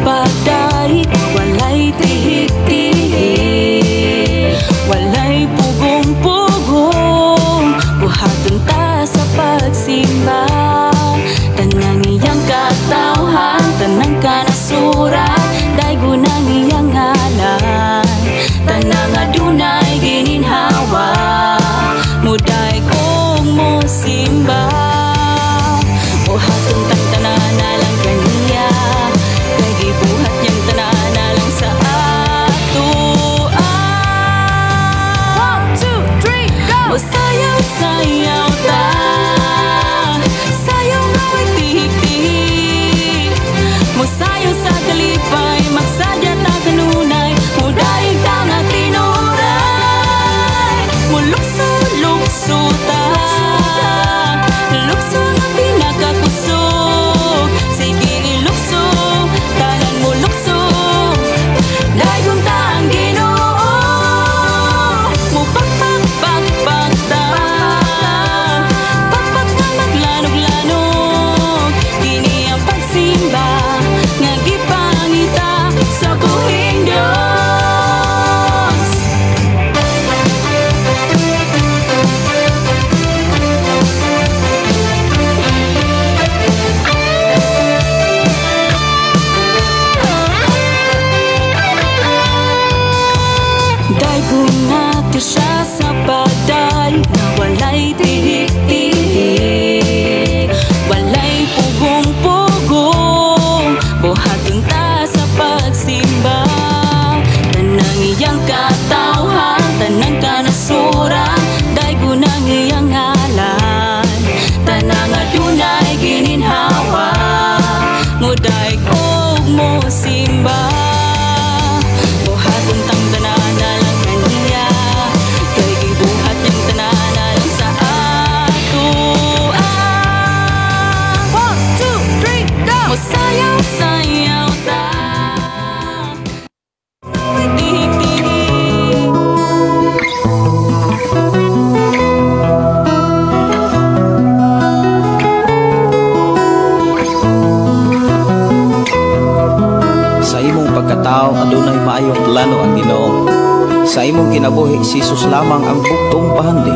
Pagdaig, walay tihik-tihik, walay pugong-pugong. Buhaton ta sa pagsimba tanang iyang katawhan, tanang kanasuran, daygon ang iyang ngalan. Tanang adunay gininhawa, mudaig og mosimba. Buhaton tang tanan alang kaniya, kay gibuhat niyang tanan alang sa atoa. 1, 2, 3, go! Mosayaw-sayaw ta, sayaw nga way tihik-tihik. Mosayaw sa kalipay, magsadya ta kanunay, mudaig ta nga tinuray. Mulukso-lukso ta, lukso nga pinakakusog. Sige ilukso, tanan mo lukso, dayon ta ang Ginoo. Mupakpak-pakpak ta, pakpak nga maglanog-lanog. Kini ang pagsimba nga gipangita sa buhing Dios. Daygon nato siya sa pagday na walay tihik-tihik, walay pugong-pugong. Buhaton ta sa pagsimba tanang iyang katawhan, tanang kanasuran, daygon ang iyang ngalan. Tanang adunay gininhawa, mudaig og mosimba. Buhaton tang tanan alang kaniya, kay gibuhat niyang tanan alang sa atoa. 1, 2, 3, go! Mosayaw-sayaw ta, way tihik-tihik. Sa imong pagkatao adunay maayong plano ang Ginoo. Sa imong kinabuhi si Jesus lamang ang buktong pahandi.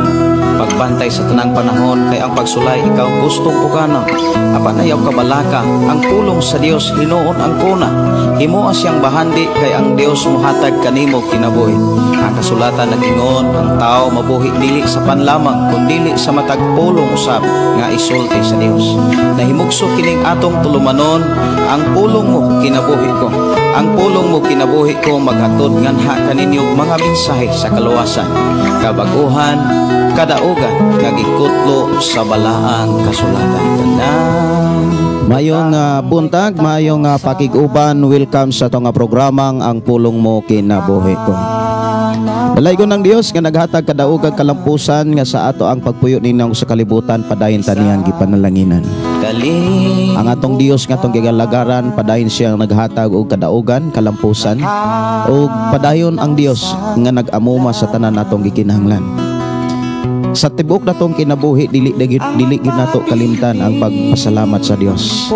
Pagbantay sa tanang panahon kay ang pagsulay ikaw gustong pukana. Apan ayaw kabalaka ang pulong sa Dios hinuon ang kuna. Himoa siyang bahandi kay ang Dios mohatag kanimo kinabuhi. Ang kasulatan nag-ingon ang tao mabuhi dili sa panlamang kun dili sa matag pulong usab nga isulti sa Dios. Nahimugso kining atong tulumanon, ang pulong mo kinabuhi ko. Ang pulong mo kinabuhi ko maghatod nganha kaninyo mga mensahe sa kaluwasan, kabaguhan, kadaugan nga gikutlo sa balaang kasulatan. Tanan. Mayong buntag, mayong pakig-uban, welcome sa atong programang Ang Pulong Mo Kinabuhi Ko. Dalaygon ng Dios nga naghatag kadaogag kalampusan nga sa ato ang pagpuyo ninyo sa kalibutan padayon taniyang gipanalanginan. Ang atong Dios nga atong gigalagaran padayon siyang naghatag og kadaogan kalampusan ug padayon ang Dios nga nag-amuma sa tanan natong gikinahanglan. Sa tibuok natong kinabuhi dili dili gyud nato kalimtan ang pagpasalamat sa Dios.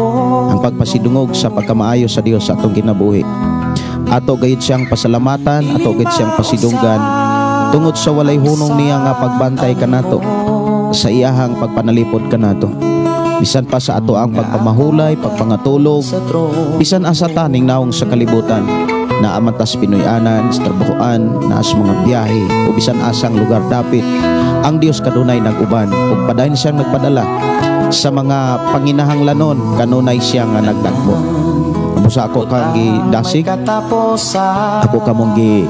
Ang pagpasidungog sa pagkamaayo sa Dios sa atong kinabuhi. Ato gayud siyang pasalamatan, ato gayud siyang pasidunggan tungod sa walay hunong niya nga pagbantay kanato sa iyahang pagpanalipod kanato. Bisan pa sa ato ang pagpamahulay, pagpangatulog, bisan asa taning naong sa kalibutan, naa man tas Pinoy-anan, sa trabahoan, naa sa mga biyahe, o bisan asang lugar dapit, ang Dios kanunay nag-uban ug padayon siyang nagpadala sa mga panginahanglanon, kanunay siya nga nagdakbo. Busa ako kang gidasig, ako kamong gi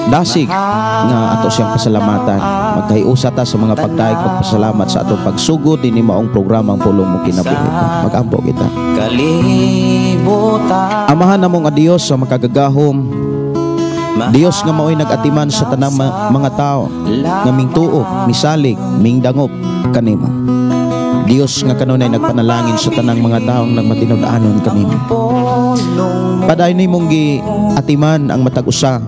dasig nga ato siyang pasalamatan. Magkahiusa ta sa mga pagdaig pagpasalamat sa atong pagsugod dinhi maong programang Pulong Mo Kinabuhi Ko. Mag-ampo kita. Amahan namo nga Dios sa makagagahom, Dios nga maoy nag-atiman sa tanang mga tao nga mingtuo, misalig, mingdangop kanimo. Dios nga kanunay nagpanalangin sa tanang mga taong nagmatinud-anon kanimo. Padayon nimong giatiman ang matag usa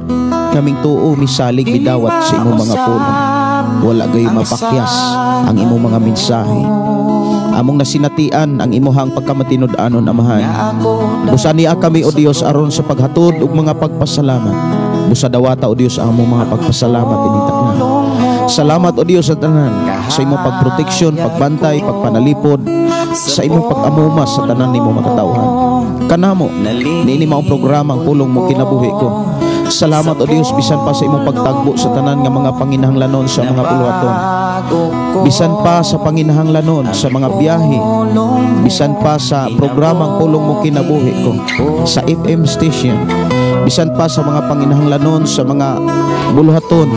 nga mingtuo, misalig, midawat sa imong mga pulong. Wala gayoy mapakyas ang imong mga mensahe. Among nasinatian ang imuhang pagkamatinud-anon, Amahan. Busa niya kami, O Dios, aron sa paghatod og mga pagpasalamat. Busa dawata, O Dios, ang among mga pagpasalamat ini tanan. Salamat, O Dios, sa tanan, sa imong pagproteksyon, pagbantay, pagpanalipod, sa imong pag-amuma sa tanan nimo makatawhan. Kanamo niini maong programa, Ang Pulong Mo Kinabuhi Ko. Salamat, O Dios, bisan pa sa imong pagtagbo sa tanan nga mga panginahanglanon sa mga buluhaton. Bisan pa sa panginahanglanon sa mga biyahe, bisan pa sa programang Pulong Mo Kinabuhi Ko sa FM station, bisan pa sa mga panginahanglanon sa mga buluhaton,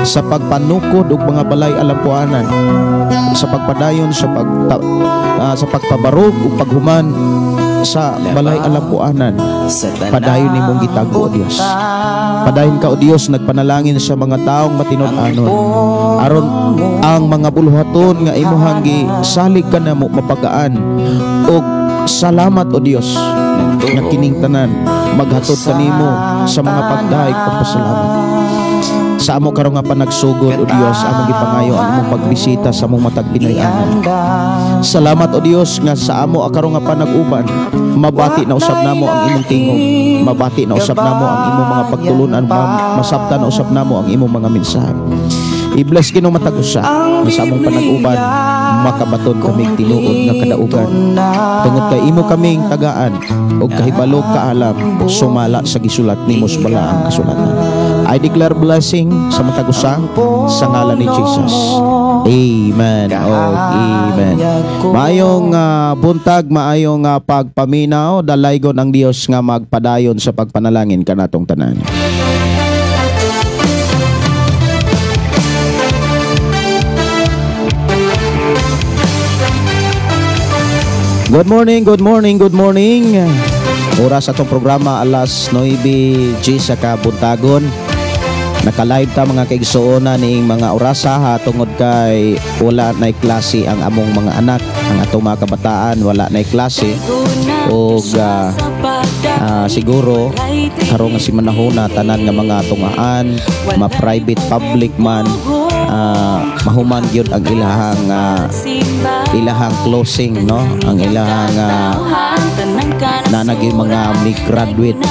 sa pagpanukod og mga balay alampuanan, sa pagpadayon sa pagpabarog ug paghuman sa balay alampuanan, padayon nimong gitagbo, O Dios. Padayon ka, O Dios, nagpanalangin sa mga taong matinud-anon aron ang mga buluhaton nga imuhang gisalig kanamo mapagaan. Og salamat, O Dios, nga kining tanan maghatod kanimo sa mga pagdahig pagpasalamat. Sa amo karon nga panagsugod, O Dios, among gipangayo ang imong pagbisita sa among matag Pinoy-anan. Salamat, O Dios, nga sa amo karon nga panag-uban, mabati na usab namo ang imong tingog, mabati na usab namo ang imong mga pagtulunan, masabtan na usab namo ang imong mga mensahe. I-bless, Ginoo, matag usa nga sa among panag-uban makabaton kaming tinuod nga kadaugan tungod kay imo kaming tagaan og kahibalo, kaalam, sumala sa gisulat nimo sa balaang kasulatan. I declare blessing sa matag usa sa ngalan ni Jesus. Amen. Oh, amen. Maayong buntag, maayong pagpaminaw, dalaygon ang Dios nga magpadayon sa pagpanalangin kanatong tanan. Good morning, good morning, good morning. Oras atong programa alas 9:10 sa kabuntagon. Naka-live ta, mga kaigsuonan, niing mga orasa ha, tungod kay wala nay klase ang among mga anak, ang atong mga kabataan wala nay klase og siguro karon nga simanahuna tanan nga mga tungaan, ma-private, public man, mahuman gyud ang ilahang closing, no, ang ilahang nanagi mga mi-graduate.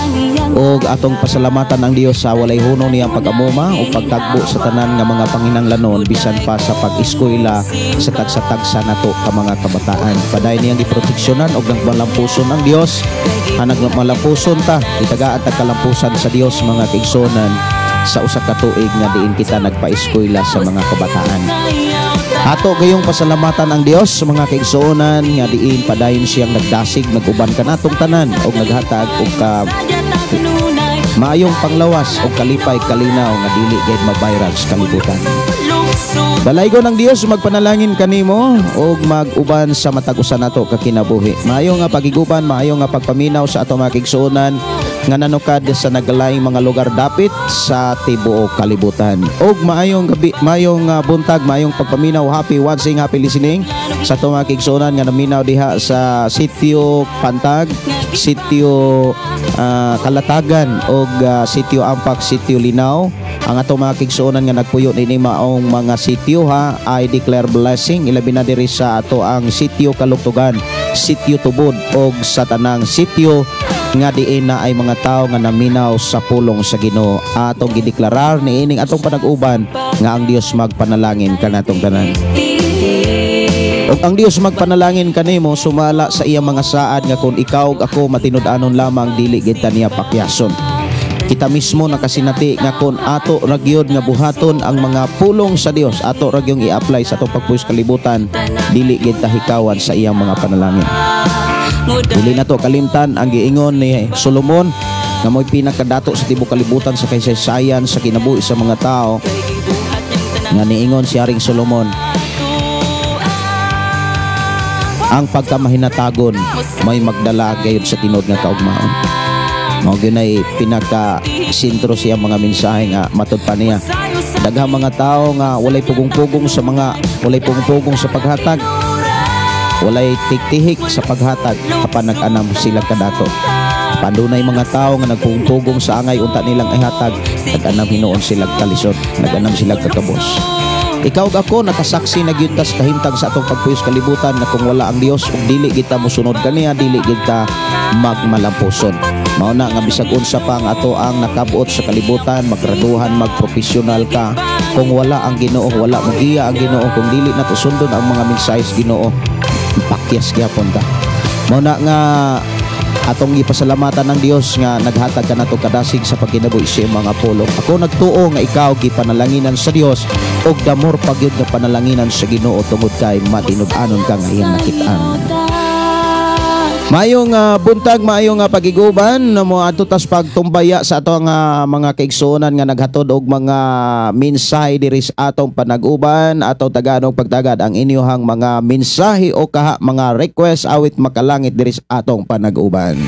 Og atong pasalamatan ang Dios sa walay hunong niyang pag-amuma o pagtagbo sa tanan nga mga panginahanglanon bisan pa sa pag-eskwela sa tagsa-tagsa nato ka mga kabataan. Padayon niyang giproteksyonan og nagmalampuson ang Dios. Ha, nagmalampuson ta, itagaan ta kalampusan sa Dios, mga kaigsonan, sa usa ka tuig nga diin kita nagpa-eskwela sa mga kabataan. Ato gayong pasalamatan ang Dios, mga kaigsuonan, nga diin padayon siyang nagdasig, nag-uban kanatong tanan og naghatag og ka maayong panglawas og kalipay, kalinaw nga dili gayud ma-viral sa kalibutan. Dalaygon ang Dios magpanalangin kanimo og mag-uban sa matag usa nato ka kinabuhi. Maayo nga pagiguban, maayo nga pagpaminaw sa ato mga kaigsuonan nga nanukad sa naglaing mga lugar dapit sa tibuok kalibutan. Og maayong gabi, maayong buntag, maayong pagpaminaw, happy watching, happy listening sa ato mga kaigsuonan nga naminaw diha sa Sitio Pantag, Sitio Kalatagan og Sitio Ampak, Sitio Linaw. Ang ato mga kaigsuonan nga nagpuyo niini maong mga sitio ha, I declare blessing ilabi na diri sa ato ang Sitio Kalugtugan, Sitio Tubod og sa tanang sitio nga diin na ay mga tao nga naminaw sa pulong sa Ginoo. Atong gideklarar niining atong panag-uban nga ang Dios magpanalangin kanatong tanan. Ug ang Dios magpanalangin kanimo sumala sa iyang mga saad nga kung ikaw ug ako matinud-anon lamang, dili gid ta niya pakyason. Kita mismo nakasinati nga kung ato ra gyud nga buhaton ang mga pulong sa Dios, ato ra gyud i-apply sa atong pagpuyo sa kalibutan, dili gid ta hikawan sa iyang mga panalangin. Dili na to kalimtan ang giingon ni Solomon nga mo'y pinakadato sa tibuok kalibutan sa kasaysayan sa kinabuhi sa mga tao, nga niingon si Haring Solomon, ang pagkamahinatagon may magdala gayud sa tinuod nga kaugmaon. Mao gyud ay pinaka sentro siya mga mensahe nga matud pa niya. Daghang mga tao nga walay pugong-pugong sa mga walay pugong-pugong sa paghatag, walay tiktihik sa paghatag apan nag-anam sila kadato. Padunay mga tao nga nagpugong-pugong sa angay unta nilang ihatag, nag-anam hinuon sila kalisod, nag-anam sila kakabos. Ikaw ug ako nakasaksi na gyud ta sa kahimtang sa atong pagpuyo sa kalibutan na kung wala ang Dios ug dili kita mosunod kaniya, dili gid ta magmalampuson. Mao na nga bisag unsa pa ang ato ang nakabot sa kalibutan, maggraduhan, magprofesional ka, kung wala ang Ginoo, wala mo giya ang Ginoo, kung dili nato sundon ang mga mensahe sa Ginoo, pakyas gyapon ta. Mao na nga atong gipasalamatan ng Dios nga naghatag kanato kadasig sa pagkinabuhi sa iyang mga pulong. Ako nagtuo nga ikaw gipanalanginan sa Dios og damor pa gyud nga panalanginan sa Ginoo tungod kay matinud-anon ka nga iyang nakit-an. Maayong buntag, maayong pagiguban mo adto tas pagtumbaya sa atong mga kaigsuonan nga naghatod og mga mensahe diri sa atong panag-uban. Atong taganog pagtagad ang inyohang mga mensahe o kaha mga request awit makalangit diri sa atong panag-uban.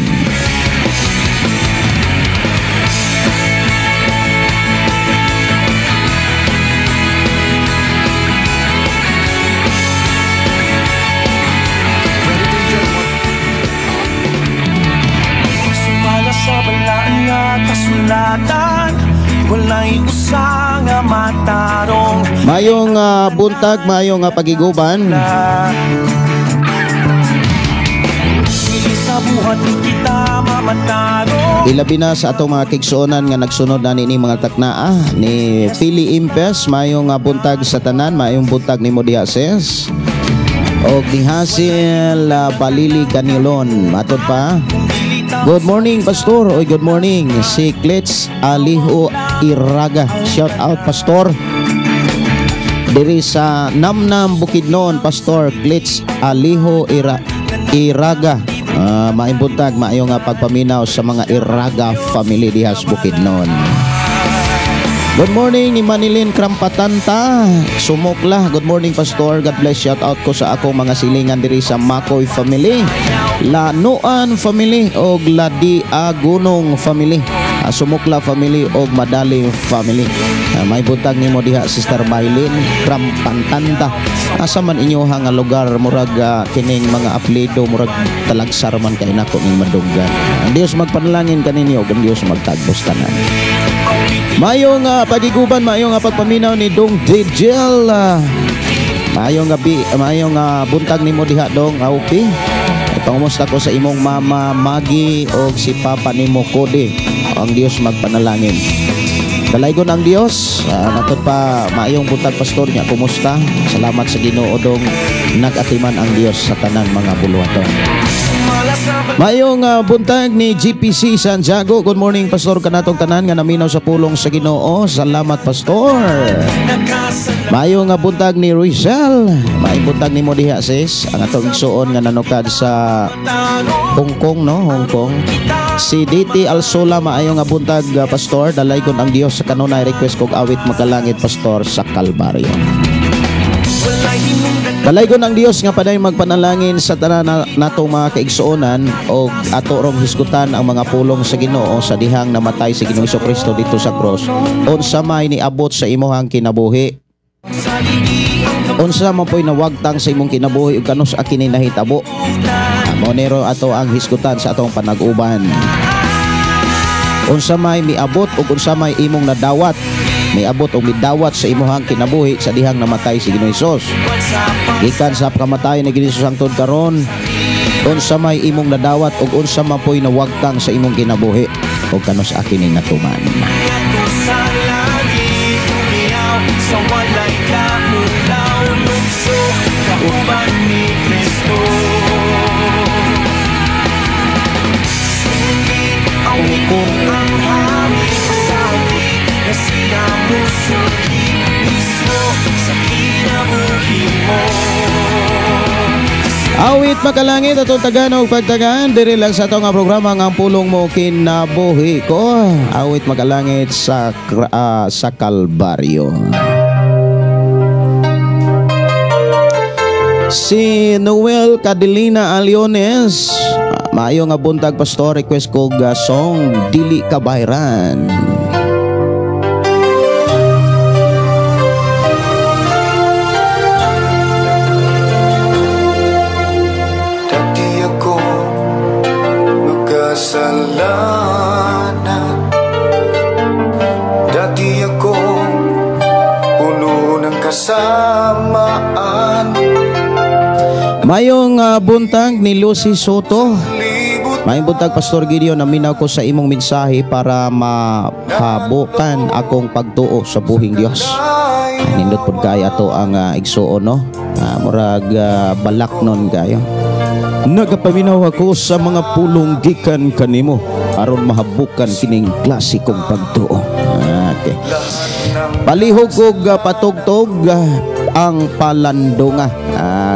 Sumala sa balaan nga kasulatan, walay usa nga matarong. Maayong buntag, maayong pagiguban. Dili sa buhat ni kita mamatarong. Ilabi na sa atong mga kigsuonan nga nagsunod na niini mga taknaa ni Pili Impes, maayong buntag sa tanan, maayong buntag nimo diha sis. Og ni Hasil Balili Ganilon, matod pa. Good morning, Pastor. Oy, good morning. Si Klitz Aliho Iraga. Shout out, Pastor. Diri sa Namnam Bukidnon, Pastor Klitz Aliho Iraga. Maayong buntag, maayong pagpaminaw sa mga Iraga family diha sa Bukidnon. Good morning ni Manilin Krampatanta. Sumukla. Good morning, Pastor. God bless. Shout out ko sa akong mga silingan diri sa Makoy family, Lanuan family og Ladi Agunong family. Sumukla family og Madali family. May buntag nimo diha, Sister Mylene Krampantanta. Asa man inyo nga lugar, murag kining mga apelyido murag talagsar man kay nako ning madunggan. Ang Dios magpanalangin kaninyo ug ang Dios magtagbos tanan. Maayong pagiguban, maayong pagpaminaw ni Dong Dijel. Maayong gabi, maayong buntag nimo diha Dong Aupi. Pangumusta ko sa imong mama Maggie og si papa nimo Cody. Ang Dios magpanalangin. Dalaygon ang Dios. Natod pa maayong buntag, Pastor niya, kumusta? Salamat sa Ginoo dong nag-atiman ang Dios sa tanan mga buluhaton. Maayong buntag ni GPC Santiago. Good morning, Pastor, kanatong tanan nga naminaw sa pulong sa Ginoo. Salamat, Pastor. Maayong buntag ni Rizal. Maayong buntag nimo diha sis. Ang atong igsuon nga nanukad sa Hong Kong, no? Hong Kong. Si DT Alsola, maayong buntag, Pastor. Dalaygon ang Dios sa kanunay, request kog awit makalangit, Pastor, sa Kalbaryo. Dalaygon ang Dios nga padayon magpanalangin sa tanan natong mga kaigsuonan og ato rong hisgutan ang mga pulong sa Ginoo sa dihang namatay si Ginoong Kristo dito sa cross. Unsa may niabot sa imong kinabuhi? Unsa man po'y nawagtang sa imong kinabuhi ug kanus kini nahitabo? Mao nero ato ang hisgutan sa atong panag-uban. Unsa may miabot ug unsa may imong nadawat? Miabot o midawat sa imuhang kinabuhi sa dihang namatay si Ginoong Hesus. Gikan sa kamatayon ni Ginoong Hesus hangtod karon, unsa may imong nadawat ug unsa man po'y nawagtang sa imong kinabuhi ug kanus kini natuman. Sa walay kaulaw, lukso, kauban ni Kristo. Sulit ang ang hari sa na sinamusuki mismo sa kinabuhi mo. Awit makalangit atong taganog pagtagaan diri lang sa atong programa nga ang pulong mo kinabuhi ko. Awit makalangit sa Kalbaryo. Si Noel Cadelina Aliones, maayo nga buntag, Pastor, request kog song Dili Kabayran. Dati ako makasalanan, dati ako puno ng kasalanan. Mayong buntag ni Lucy Soto. Mayong buntag, Pastor Gideon, naminaw ko sa imong mensahe para mahabukan akong pagtuo sa buhing Dios. Ay, nindot pud kay ato ang igsuon, no. Murag balak nun kayo. Nagapaminaw ako sa mga pulong gikan kanimo aron mahabukan kining klasikong pagtuo. Okay. Palihog og patugtog ang palandunga.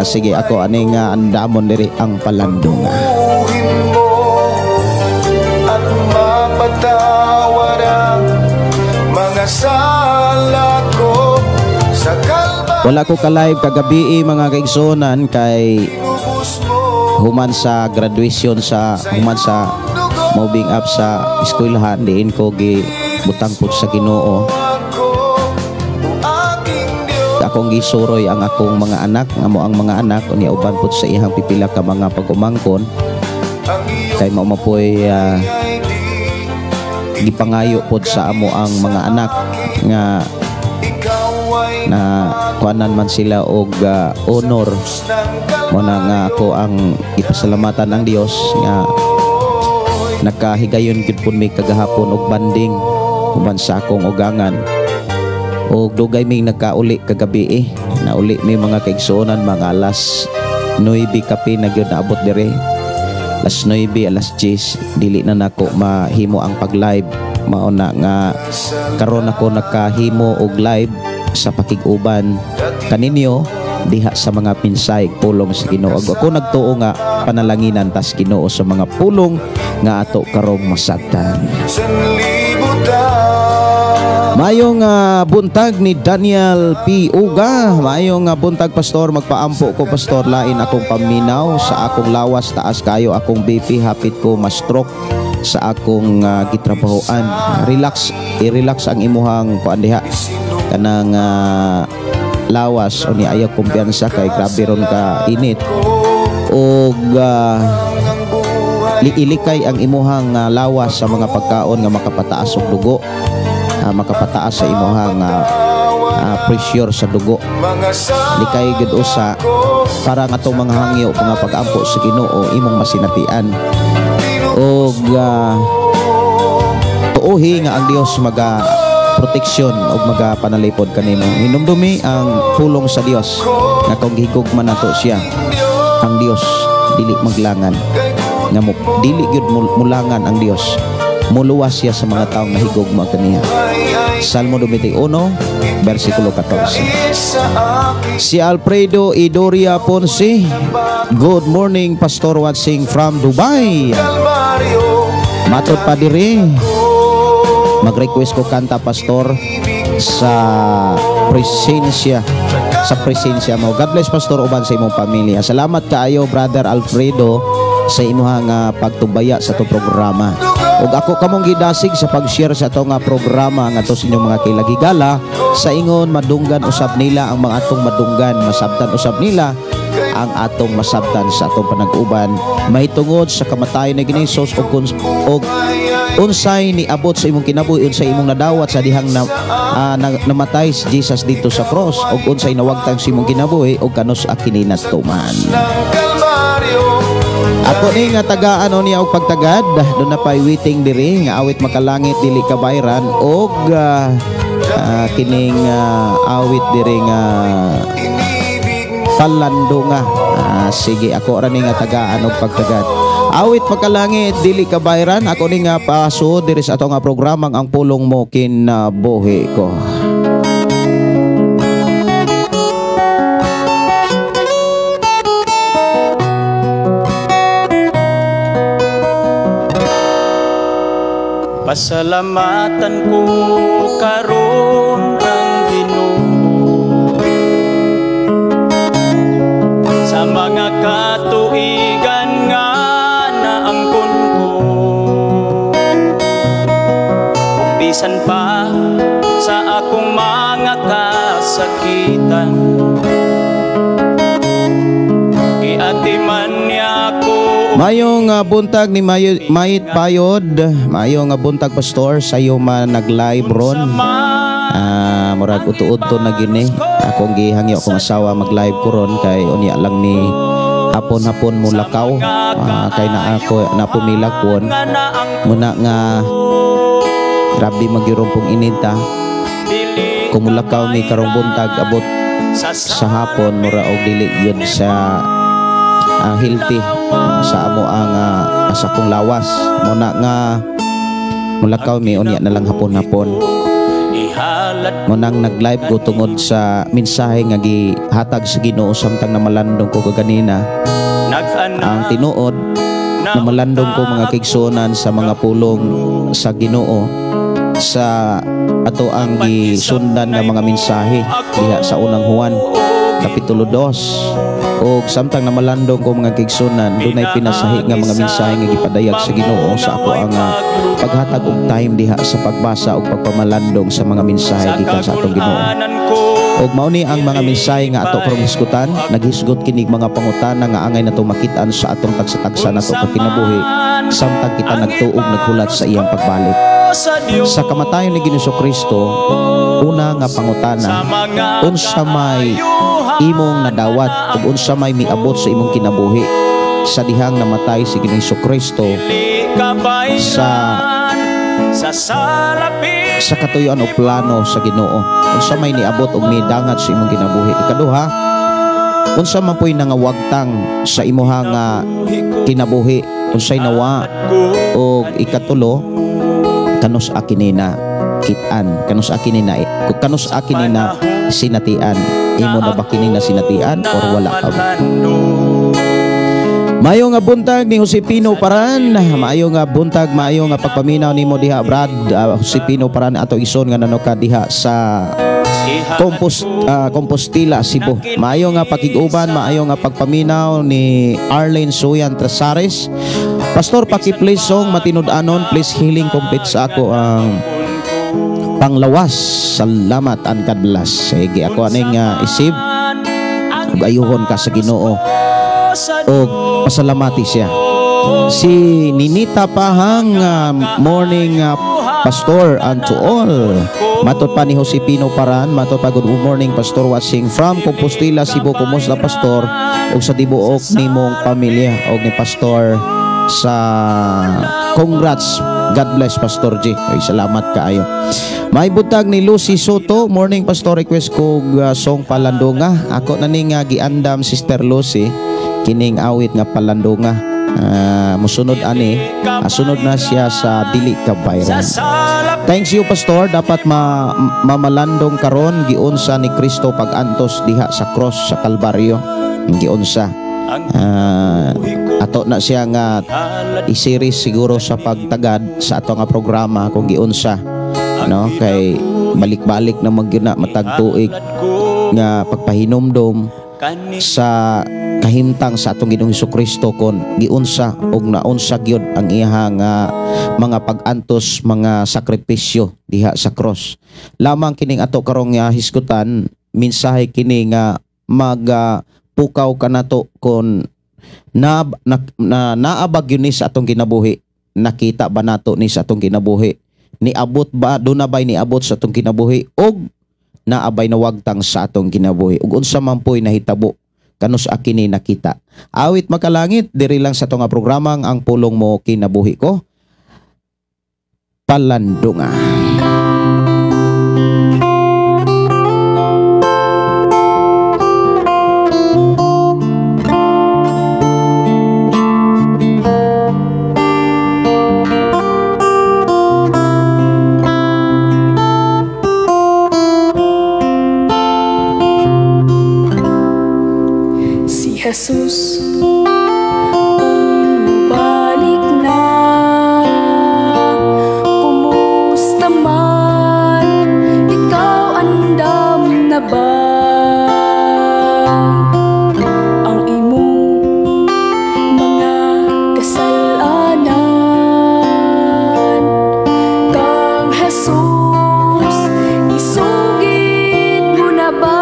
Sige, ako aning andamon diri ang palandunga. Buhin mo at mapatawad ang mga sala ko sa Kalbaryo. Wala ko ka-live kagabi, mga kaigsuonan, kay Inubos mo human sa graduation, sa human sa moving up sa eskwelahan, diin ko gi butang pud sa Ginoo. Ako, o aking Diyos. Akong gisuroy ang akong mga anak, nga mo ang mga anak unya uban pud sa iyang pipila ka mga pag-umangkon Ang iyong kay mao mapoy ay di gipangayo pod sa amo ang mga anak nga ikaw ay na kuanan man sila og honor ng mo na nga ako ang ipasalamatan ang Dios nga nakahigayon gyud pud mi kagahapon og banding uban sa akong ugangan og dugay mi nagkauli kagabi eh. Nauli mi, mga kaigsuonan, mga alas 9 kape na gyud naabot dire, alas 9, alas 10. Dili na nako mahimo ang pag-live, mao na nga karon ako nakahimo og live sa pakig-uban kaninyo diha sa mga mensahe pulong sa Ginoo. Ako nagtuo nga panalanginan tas Ginoo sa mga pulong nga ato karong masabtan. Sanlibutan. Mayong buntag ni Daniel P. Uga. Mayong buntag, Pastor. Magpaampo ko, Pastor. Lain akong paminaw sa akong lawas. Taas kayo akong BP. Hapit ko ma-stroke sa akong gitrabahoan. Relax. I-relax ang imuhang kuan diha. Kanang lawas. O ni ayaw kumpiyansa kay grabe ron ka init. Og Ang buhay liilikay ang imuhang lawas sa mga pagkaon nga makapataas og dugo. Makapataas sa imuhang pressure sa dugo. Mga sala Likay gud usa para nga atong mga hangyo, mga pag-ampo sa Ginoo imong masinatian. Og tuohi nga ang Dios maga proteksyon og maga panalipod kanimo. Hinumdumi ang pulong sa Dios nga kung gihigugma nato siya, ang Dios dili maglangan nga mo, dili gyud mulangan ang Dios. Muluwas siya sa mga taong nahigugma kaniya. Salmo 21 versikulo 14. Sa aking Si Alfredo Idoria Ponce. Good morning, Pastor, watching from Dubai. Kalbaryo. Matod pa diri. Mag-request ko kanta, Pastor, sa presensya mo. God bless, Pastor, uban sa imong pamilya. Salamat kaayo, Brother Alfredo, sa imuhang pagtubaya sa atong programa. Ug ako kamong gidasig sa pag-share sa atong programa ngadto sa inyong mga kailagigala sa ingon madunggan usab nila ang mga atong madunggan, masabtan usab nila ang atong masabtan sa atong panag-uban mahitungod sa kamatayon ni Hesus ug og unsay niabot sa imong kinabuhi, unsay imong nadawat sa dihang na namatay si Jesus dito sa cross ug unsay nawagtang sa imong kinabuhi ug kanus-a kini natuman. Ng Kalbaryo. Ako ni nga tagaan o niya og pagtagad, doon na pa'y waiting diri nga awit makalangit dili kabayran og kining awit diri nga Inibig mo. Palandunga. Sige, ako ra ni nga tagaan og pagtagad. Awit makalangit dili kabayran, ako ni nga paso diri sa ato nga programang Ang Pulong Mo Kinabuhi Ko. Pasalamatan ko karon ang Ginoo sa mga katuigan nga naangkon ko. Ug bisan pa sa akong mga kasakitan, giatiman niya ako. Mayong buntag ni Mayo, Mayit Payod. Mayong buntag, Pastor, sayo man nag-live ron. Murag uto-uto na gini. Akong gihangyo akong asawa mag-live ko ron kay unya lang ni hapon-hapon mo lakaw, kay na ako na pumilakon muna nga grabe magyurong pong inita. Kung mulakaw mi karong buntag abot sa hapon, mura og dili yun sa healthy sa amo ang sa akong lawas. Muna nga mulakaw mi unya na lang hapon-hapon. Munang nag-live ko tungod sa mensahe nga gihatag sa Ginoo samtang namalandong ko kaganina. Ang tinuod, namalandong ko mga kigsuonan sa mga pulong sa Ginoo sa ato ang gisundan nga mga mensahe diha sa unang Juan Kapitulo 2. Og samtang namalandong ko mga kigsuonan, dunay pinasahi nga mga mensahe nga gipadayag sa Ginoo sa ako ang paghatag og time diha sa pagbasa og pagpamalandong sa mga mensahe gikan sa atong Ginoo. Og mao ni ang mga mensahe nga ato karong hisgutan, naghisgot kinig mga pangutana nga angay nato makit-an sa atong tagsa-tagsa nato kinabuhi samtang kita nagtuog naghulat sa iyang pagbalik. Sa kamatayon ni Ginoong Kristo, una nga pangutana, unsa may imong nadawat ug unsa may miabot sa imong kinabuhi sa dihang namatay si Ginoong Kristo sa katuyuan o plano sa Ginoo? Unsa may niabot og midangat sa imong kinabuhi? Ikaduha, unsa man po'y nangawagtang sa imuha nga kinabuhi? Unsay nawa? Og ikatulo, kanus akinina kitan, kanus akinina kanus akinina sinatian? Imo na ba kini na sinatian or wala ka ba? Maayo nga buntag ni Josepino Paran. Maayo nga buntag, maayo nga pagpaminaw nimo diha Brad Josepino Paran, ato ison nga nanoka diha sa Compostela, Cebu. Maayo nga pakig-uban, maayo nga pagpaminaw ni Arlene Suyan Trasares. Pastor, paki-please song matinud-anon, please healing complete sa ako ang panglawas. Salamat and God bless. Sige, ako aning isip ug ayuhon ka sa Ginoo og pasalamati siya. Si Ninita Pahang, morning Pastor and to all. Matod pa ni Josepino Paran, matod pa good morning Pastor watching from Compostela, Cebu. Kumusta Pastor ug sa tibuok nimong pamilya og ni Pastor sa congrats. God bless Pastor G. Ay, salamat kaayo. May buntag ni Lucy Soto, morning Pastor, request ko song Palandunga. Ako na ning giandam Sister Lucy kining awit nga Palandunga. Musunod ani, sunod na siya sa dili ka viral. Thanks you Pastor, dapat mamalandong karon giunsa ni Kristo pag-antos diha sa cross sa Kalbaryo. Giunsa. Ato na siya nga i-series siguro sa pagtagad sa ato nga programa kung giunsa, no, kay balik-balik na magyud na matag tuig nga pagpahinumdom sa kahimtang sa atong Ginoong Hesukristo kon giunsa og naunsa gyud ang iha nga mga pag-antos, mga sakripisyo diha sa cross. Lamang kining ato karong hisgutan, mensahe kini nga magpukaw kanato kon naabag yun ni sa atong kinabuhi. Nakita ba nato ni sa atong kinabuhi? Niabot ba, doon na ba'y niabot sa atong kinabuhi? Og naabay nawagtang sa atong kinabuhi? Og unsa man po'y nahitabo kanus akini nakita? Awit makalangit, diri lang sa atong programang Ang Pulong Mo Kinabuhi Ko, Palandunga. Jesus, balik na, kumusta man, ikaw andam na ba? Ang imong mga kasalanan, kang Jesus, isugid mo na ba?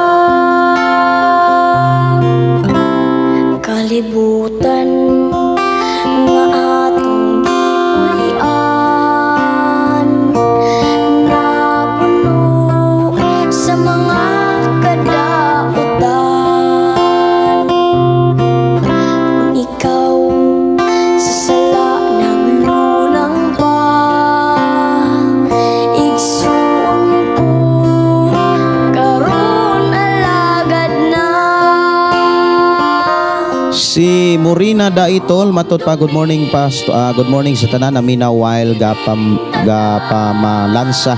Si Morina Daitol, matod pa, good morning pastor, good morning sa tanan amina while gapamalansa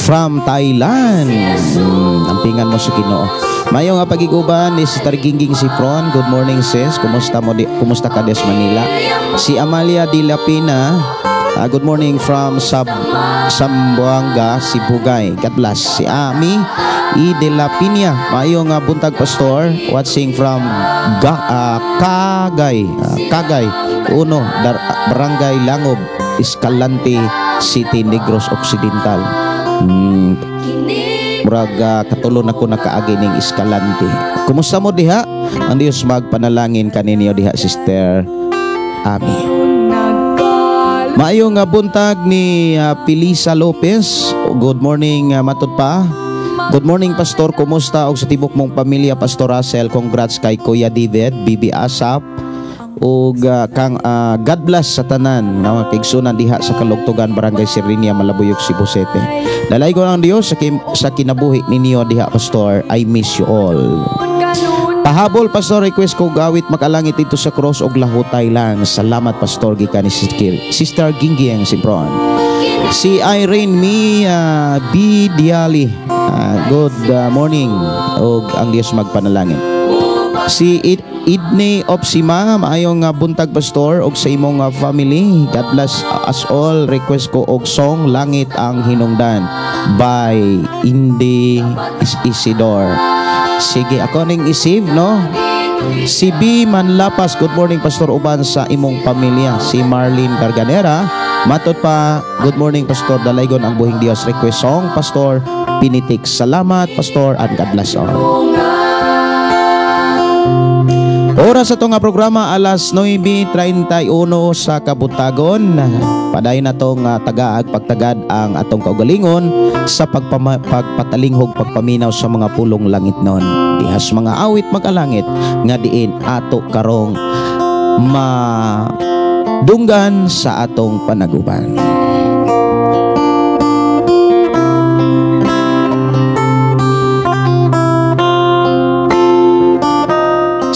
from Thailand. Ampingan mo sa Ginoo. Mayo nga pagiguban ni Sister Gingging Sipron. Good morning sis. Kumusta mo kumusta ka des Manila? Si Amalia De La Pina, good morning from Sambuanga, Sibugay. God bless. Si Ami E. De La Pina, mayo nga buntag pastor, watching from Kagay, Kagay Uno, Barangay Langob, Escalante City, Negros Occidental. Murag katulo na ko nakaagi ning Escalante. Kumusta mo diha? Ang Dios magpanalangin kaninyo diha, Sister Ami. Maayo nga buntag ni Pilisa Lopez. Good morning, matod pa. Good morning pastor, kumusta og sa tibok mong pamilya Pastor Russell. Congrats kay Kuya David, Bibi Asap ug kang God bless sa tanan nga mga kaigsunan diha sa Kalugtugan, Barangay Sirenia, Malabuyok, Cebu City. Dalaygon ang Dios sa kinabuhi ninyo diha pastor. I miss you all. Pahabol pastor, request ko gawit makalangit dito sa cross og lahutay lang. Salamat pastor, gikan ni Sister Gingging Simpron. Si Irene Mi B. Diali, good morning og ang Dios magpanalangin. Si Idney Opsima, maayong buntag pastor og sa imong family. God bless us all. Request ko og song Langit ang Hinungdan by Indy Isidore. Sige, ako ning isave, no? Si B. Manlapas, good morning pastor uban sa imong pamilya. Si Marlene Garganera, matod pa, good morning pastor, dalaygon ang buhing Dios. Request song pastor Pinitik. Salamat pastor and God bless all. Oras sa itong programa alas 9:31 sa Kabutagon. Padayon na itong tagaag pagtagad ang atong kaugalingon sa pagpatalinghog pagpaminaw sa mga pulong langit nun. Dihas mga awit magalangit nga diin ato karong madunggan sa atong panaguban.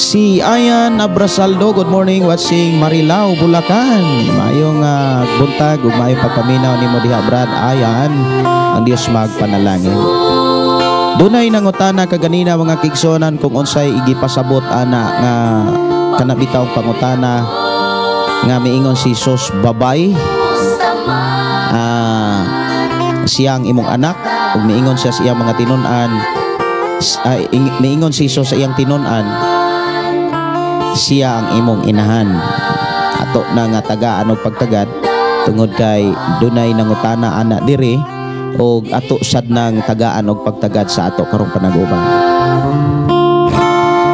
Si Ayan Abrasaldo, good morning, watching Marilao, Bulacan. Maayong buntag ug maayong pagpaminaw nimo diha Brad Ayan. Ang Dios magpanalangin. Dunay nangutana kaganina mga kigsonan kung unsay igipasabot ana nga kanabitaw pangutana nga miingon si Jesus babay siyang imong anak ug miingon siya sa iyang mga tinun-an, miingon si Jesus sa iyang tinun-an siya ang imong inahan. Ato na nga tagaan og pagtagad tungod kay dunay nangutana ana diri og ato sad nang tagaan og pagtagad sa ato karong panaguban.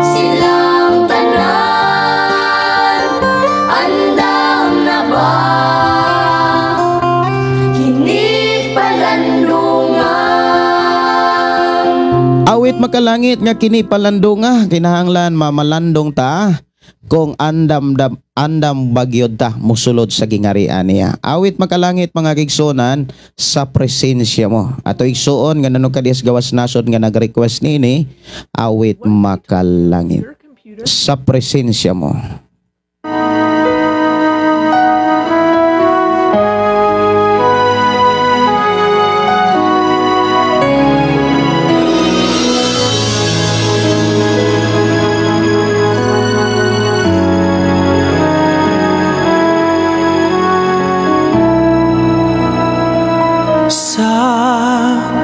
Silang tanan andam na ba kini palandungan? Awit makalangit nga kini palandunga, kinahanglan mamalandong ta kung andam bagyod ta musulod sa gingarian niya. Awit makalangit mga kigsunan sa presensya mo. Ato igsuon nga nanog kadias gawas nasod nga nag-request nini, awit makalangit sa presensya mo.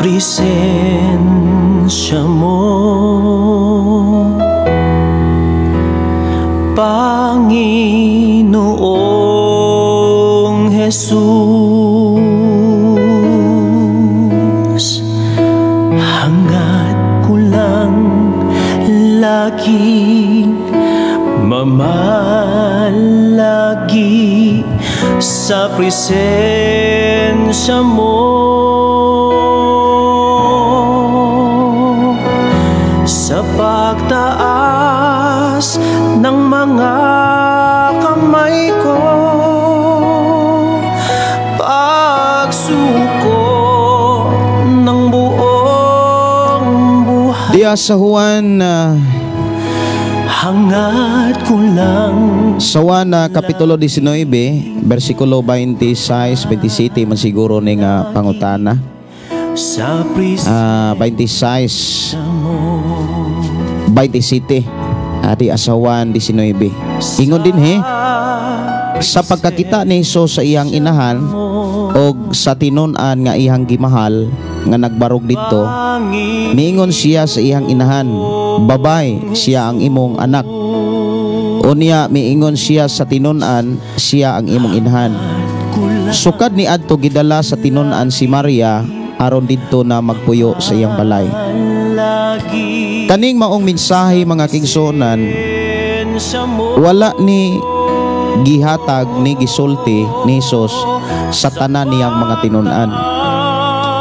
Presensya mo, Panginoong Jesus, hangad ko lang laging mamalagi sa presensya mo. Sa pagtaas ng mga kamay ko, pagsuko ng buong buhay. Diya sa Juan Hangad ko lang. Sa 1 Kapitulo 19, versikulo 26, 27 man siguro ni nga pangutana. Sa 26, mo. 27. Adi sa 1, 19. Ingon din he, sa pagkakita ni Jesus sa iyang inahan og sa tinun-an nga iyang gimahal nga nagbarog didto, miingon siya sa iyang inahan, "Babay, siya ang imong anak." Unya miingon siya sa tinun-an, "Siya ang imong inahan." Sukad ni adto gidala sa tinun-an si Maria aron didto na magpuyo sa iyang balay. Kaning maong mensahe, mga kaigsuonan, wala ni gihatag ni gisulti ni Jesus sa tanan niyang mga tinun-an.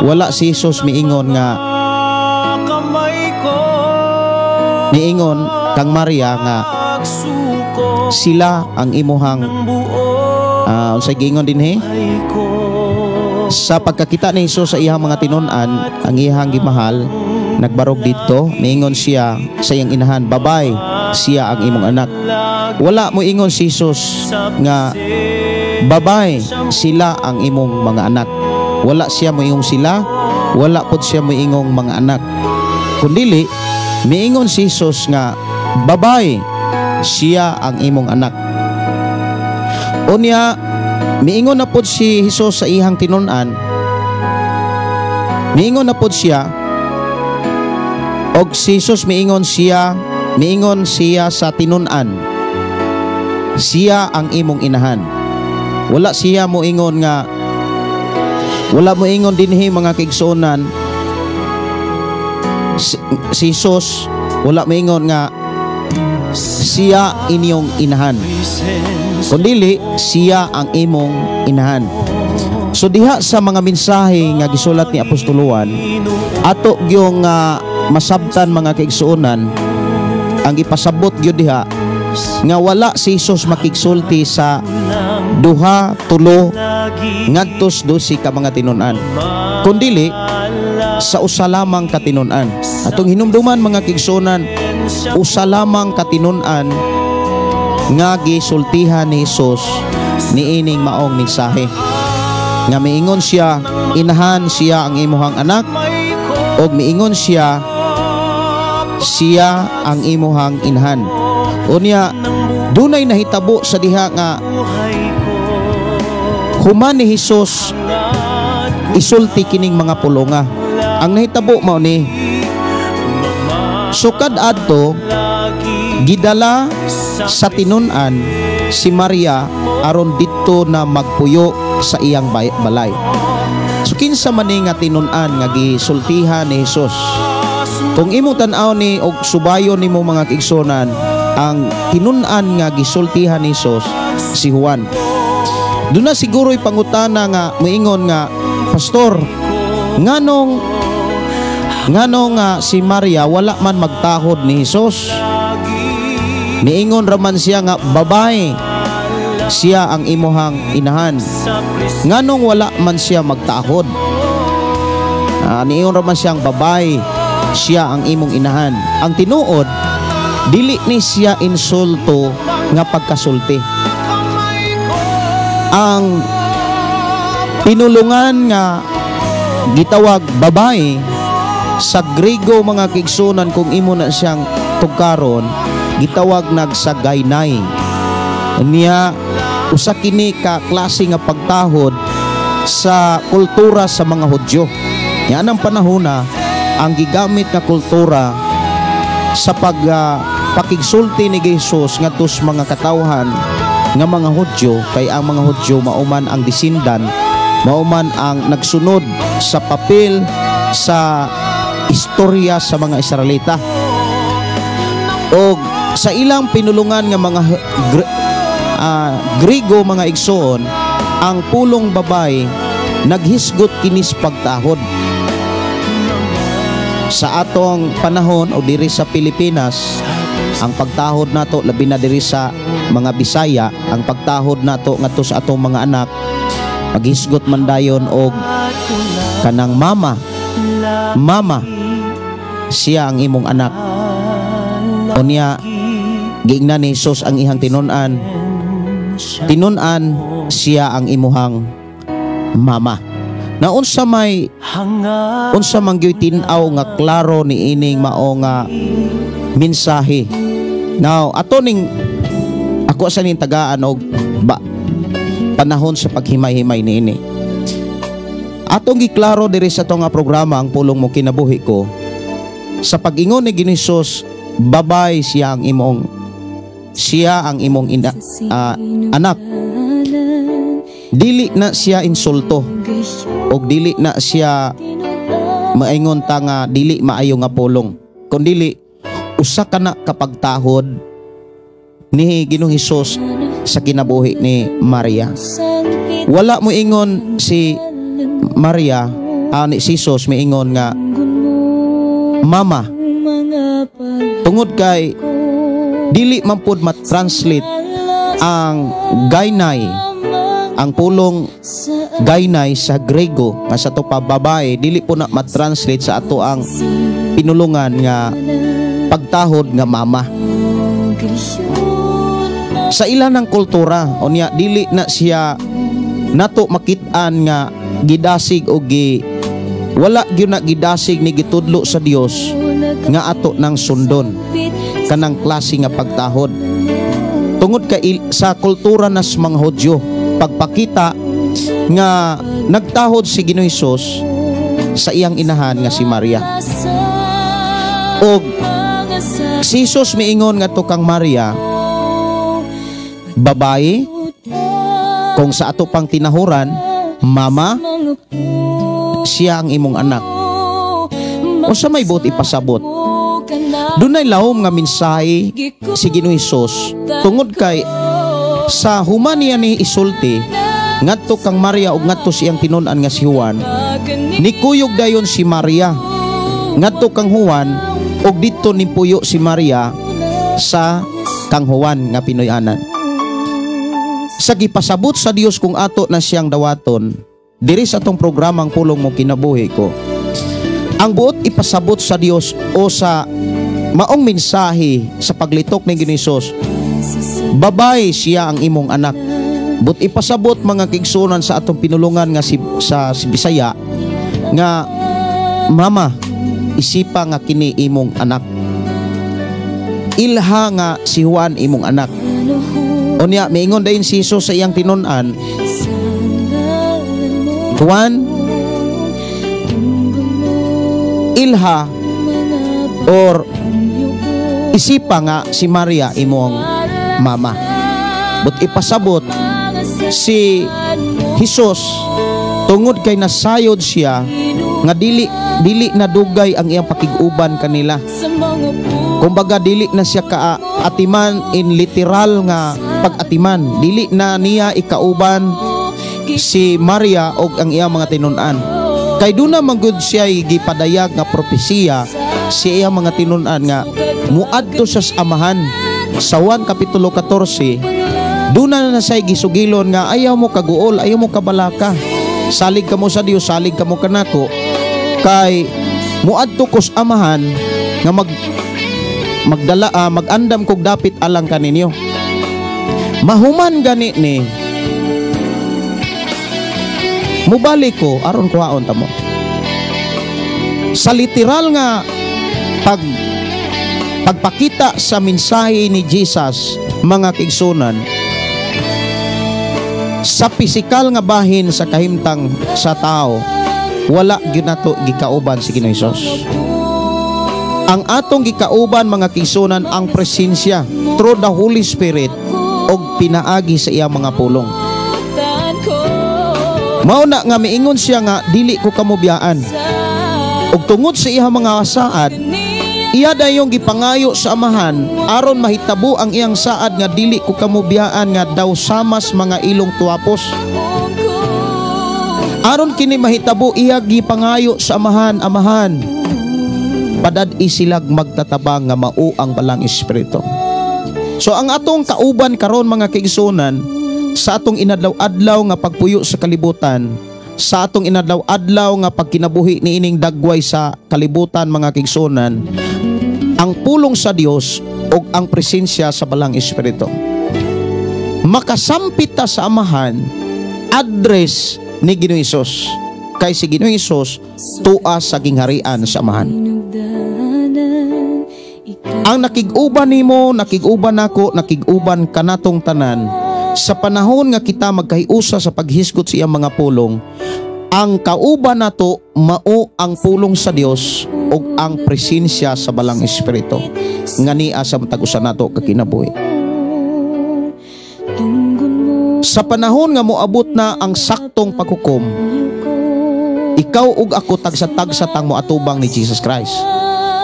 Wala si Jesus miingon nga kamay ko miingon kang Maria nga sila ang imuhang unsay giingon dinhi? Ko. Sa pagkakita ni Jesus sa iyang mga tinun-an, ang iyang gimahal nagbarog didto, miingon siya sa iyang inahan, "Babay, siya ang imong anak." Wala mo ingon si Jesus nga babay, sila ang imong mga anak. Wala siya moingong sila, wala pod siya moingong mga anak. Kundili, miingon si Jesus nga babay, siya ang imong anak. Unya, miingon na pod si Jesus sa iyang tinun-an. Miingon na pod siya og si Jesus miingon siya sa tinun-an, "Siya ang imong inahan." Wala siya moingon nga, wala moingon dinhi, mga kaigsuonan, si Jesus wala moingon nga siya inyong inahan. Kundili, siya ang imong inahan. So diha sa mga mensahe nga gisulat ni Apostol Juan, ato gyung masabtan, mga kaigsuonan, ang ipasabot gyud diha nga wala si Jesus makigsulti sa duha, tulo ngadto sa 12 ka mga tinun-an. Kundili sa usa lamang ka tinun-an. Atong hinumduman, mga kaigsuonan, usa lamang ka tinun-an nga gisultihan ni Jesus niining maong mensahe. Nga miingon siya, "Inahan, siya ang imuhang anak," og miingon siya, "Siya ang imuhang inahan." Unya, dunay nahitabo sa diha nga human ni Jesus isulti kining mga pulonga. Ang nahitabo mao ni sukad adto gidala sa tinun-an si Maria aron didto na magpuyo sa iyang balay. So kinsa man ni nga tinun-an nga gisultihan ni Jesus? Kung imong tan-aw ni og subayon nimo, mga kaigsuonan, ang tinun-an nga gisultihan ni Jesus si Juan. Doon na siguro'y pangutana nga moingon nga, "Pastor, nganong nga si Maria wala man magtahod ni Jesus? Niingon raman siya nga babay, siya ang imuhang inahan. Nganong wala man siya magtahod? Niingon raman siyang babay, siya ang imong inahan." Ang tinuod, dili ni siya insulto nga pagkasulti. Ang pinulungan nga gitawag babae sa Grego, mga kaigsuonan, kung imo na siyang tugkaron, gitawag nagsagaynay niya. Usa kini ka klase nga pagtahod sa kultura sa mga Hudyo. Yan ang panahon na ang gigamit nga kultura sa pag pakigsulti ni Jesus ngadto sa mga katawhan nga mga Hudyo, kay ang mga Hudyo mauman ang disindan, mauman ang nagsunod sa papel sa istorya sa mga Israelita. Og sa ilang pinulungan nga mga Grigo, mga igsoon, ang pulong babay naghisgot kinis pagtahod. Sa atong panahon o diri sa Pilipinas, ang pagtahod nato, labi na diri sa mga Bisaya, ang pagtahod nato ngadto sa atong mga anak maghisgot man dayon og kanang mama, "Mama, siya ang imong anak." Unya Giingnan ni Jesus ang iyang tinun-an, "Tinun-an, siya ang imuhang mama." Na unsa may unsa man gyud tin-aw nga klaro ni ining mao nga mensahe. Now, ato ning ako sa ning tagaan og ba panahon sa paghimay-himay niini. Atong giklaro diri sa ato nga programa, Ang Pulong Mo Kinabuhi Ko, sa pag-ingon ni Ginoong Hesus, "Babay, siya ang imong ina, anak," dili na siya insulto og dili na siya maingon ta nga dili maayo nga pulong, kundili usa ka na kapagtahod ni Ginoong Hesus sa kinabuhi ni Maria. Wala mo ingon si Maria, ani si Jesus miingon nga mama, tungod kay dili man pud ma-translate ang gainai, ang pulong gainai sa Grego nga sa to pa babae, dili po na ma-translate sa ato ang pinulungan nga pagtahod nga mama. Sa ilan ng kultura, unya dili na siya nato makit-an nga gidasig o gi wala gyud na gidasig ni gitudlo sa Dios nga ato nang sundon kanang klase nga pagtahod, tungod kay sa kultura nas mga Hudyo, pagpakita nga nagtahod si Ginoong Hesus sa iyang inahan nga si Maria. Og si Jesus miingon nga kang Maria, "Babae," kung sa ato pang tinahuran, "Mama, siya ang imong anak." Unsa may buot ipasabot? Dunay lahom nga mensahe si Ginoong Hesus, tungod kay sa human niya ni isulti ngadto kang Maria ug ngadto siyang tinun-an nga si Juan, nikuyog dayon si Maria ngadto kang Juan ug didto nipuyo si Maria sa kang Juan nga Pinoy-anan. Sa gipasabot sa Dios, kung ato na siyang dawaton diri sa atong programang Pulong Mo Kinabuhi Ko, ang buot ipasabot sa Dios o sa maong mensahe sa paglitok ni Ginoong Hesus, "Babay, siya ang imong anak," but ipasabot, mga kaigsuonan, sa atong pinulungan nga si, sa si Bisaya nga mama, isipa nga kini imong anak, ilha nga si Juan imong anak. Unya miingon dayon si Jesus sa iyang tinun-an, "Juan, ilha or isipa nga si Maria imong mama." But ipasabot si Jesus, tungod kay nasayod siya nga dili dili na dugay ang iyang pakig-uban kanila. Kumbaga, dili na siya ka atiman in literal nga pag-atiman. Dili na niya ikauban si Maria og ang iyang mga tinun-an. Kay duna man gud siya gipadayag nga propesiya si iyang mga tinun-an nga muadto sa Amahan. Sa 1 Kapitulo 14, duna na siya gisugilon nga ayaw mo kaguol, ayaw mo kabalaka. Salig kamo sa Dios, salig kamo kanako, kay muadto kos Amahan nga magdala mag-andam kog dapit alang kaninyo. Mahuman gani ni, mubalik ko aron kuhaon ta mo. Sa literal nga pagpakita sa mensahe ni Jesus, mga kaigsuonan, sa pisikal nga bahin sa kahimtang sa tao, wala gyud nato gikauban si Ginoong Hesus. Ang atong gikauban, mga kaigsuonan, ang presensya through the Holy Spirit og pinaagi sa iyang mga pulong. Mao na nga miingon siya nga dili ko kamo biyaan. Ug tungod sa iyang mga saad, iya dayong gipangayo sa Amahan aron mahitabo ang iyang saad nga dili ko kamo biyaan nga daw samas mga ilong tuwapos. Aron kini mahitabo, iya gipangayo sa Amahan, "Amahan, padad-i silag magtatabang nga mao ang Balaang Espiritu." So ang atong kauban karon, mga kaigsuonan, sa atong inadlaw-adlaw nga pagpuyo sa kalibutan, sa atong inadlaw-adlaw nga pagkinabuhi niining dagway sa kalibutan, mga kaigsuonan, ang pulong sa Dios. ug ang presensya sa Balaang Espiritu. Makasampit ta sa Amahan address ni Ginoong Hesus. Kay si Ginoong Hesus tua sa gingharian sa Amahan. Hinugdanan, ikaw. Ang nakig-uban nimo, nakig-uban nako, nakig-uban kanatong tanan sa panahon nga kita magkahiusa sa paghisgot sa iyang mga pulong, ang kauban nato mao ang pulong sa Dios ug ang presensya sa Balaang Espiritu nga niya sa matag usa nato ka kinabuhi. Tunggon mo. Sa panahon nga moabot na ang saktong paghukom, ikaw ug ako tagsa-tagsa tang moatubang ni Jesus Christ.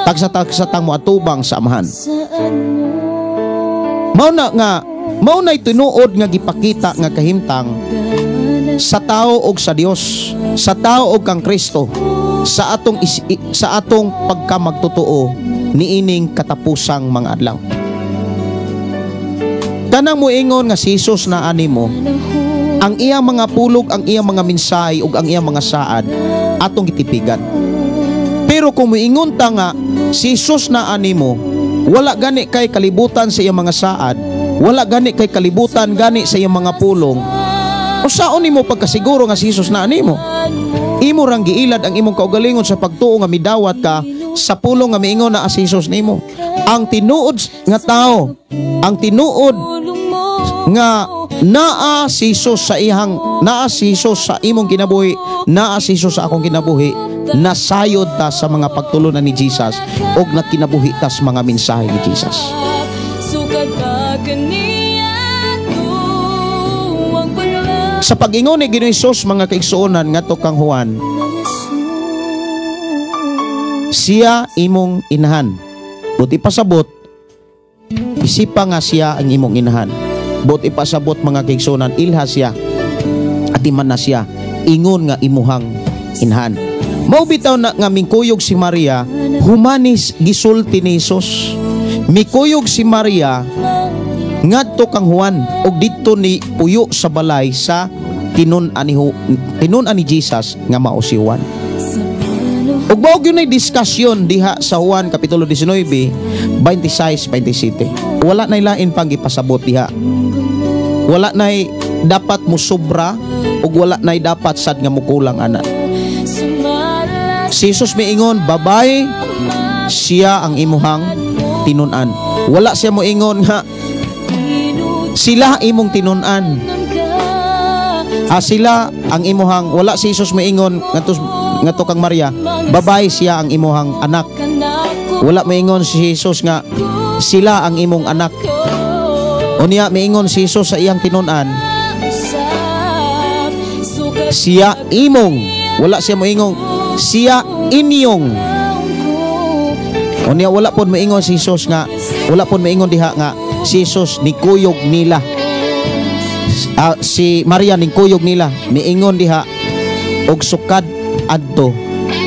Tagsa-tagsa tang moatubang sa Amahan. Saan mo. Mao na nga mao na'y tinuod nga gipakita nga kahimtang sa tao og sa Dios, sa tao og kang Kristo, sa atong pagkamagtotoo niining katapusang mga adlaw. Kanang moingon nga si Jesus na animo, ang iyang mga pulong, ang iyang mga mensahe ug ang iyang mga saad atong gitipigan. Pero kung moingon ta nga si Jesus na animo, wala gani kay kalibutan sa iyang mga saad, wala gani kay kalibutan gani sa iyang mga pulong, usaon nimo pagkasiguro nga si Jesus na animo? Imo rang giilad ang imong kaugalingon sa pagtuo nga midawat ka sa pulong nga miingon na si Jesus nimo. Ang tinuod nga tao, ang tinuod nga naa si Jesus sa iyang, naa si Jesus sa imong kinabuhi, naa si Jesus sa akong kinabuhi, nasayod ta sa mga pagtulunan ni Jesus og nakinabuhi ta sa mga mensahe ni Jesus. Sukad pa kaniya ang pala. Sa pag-ingon ni Ginoong Hesus, mga kaigsuonan, ngadto kang Juan, "Siya imong inahan." Buot ipasabot, isipa nga siya ang imong inahan. Buot ipasabot, mga kaigsuonan, ilha siya. Atiman na siya, ingon nga imuhang inahan. Mao bitaw na nga mingkuyog si Maria, humanis gisulti ni Jesus. Mikuyog si Maria ngadto kang Juan ug didto ni puyo sa balay sa tinun-an ni Jesus nga mao si Juan. Ug mao gyud nay diskusyon diha sa Juan kapitulo 19, 26, 27. Wala nay lain pang gipasabot diha. Wala nay dapat mo sobra ug wala nay dapat sad nga mukulang ana. Si Jesus miingon, "Babay, siya ang imuhang tinun-an." Wala siya moingon nga sila imong tinun-an. Ah, sila ang imuhang, wala si Jesus moingon ngadto ngadto kang Maria, "Babay, siya ang imuhang anak." Wala moingon si Jesus nga sila ang imong anak. Unya miingon si Jesus sa iyang tinun-an, "Siya imong." Wala siya moingon siya inyong. Unya wala pod moingon si Jesus nga, wala pod moingon diha nga si Jesus ni kuyog nila. Ah, si Maria ning kuyog nila. Miingon diha, og sukad adto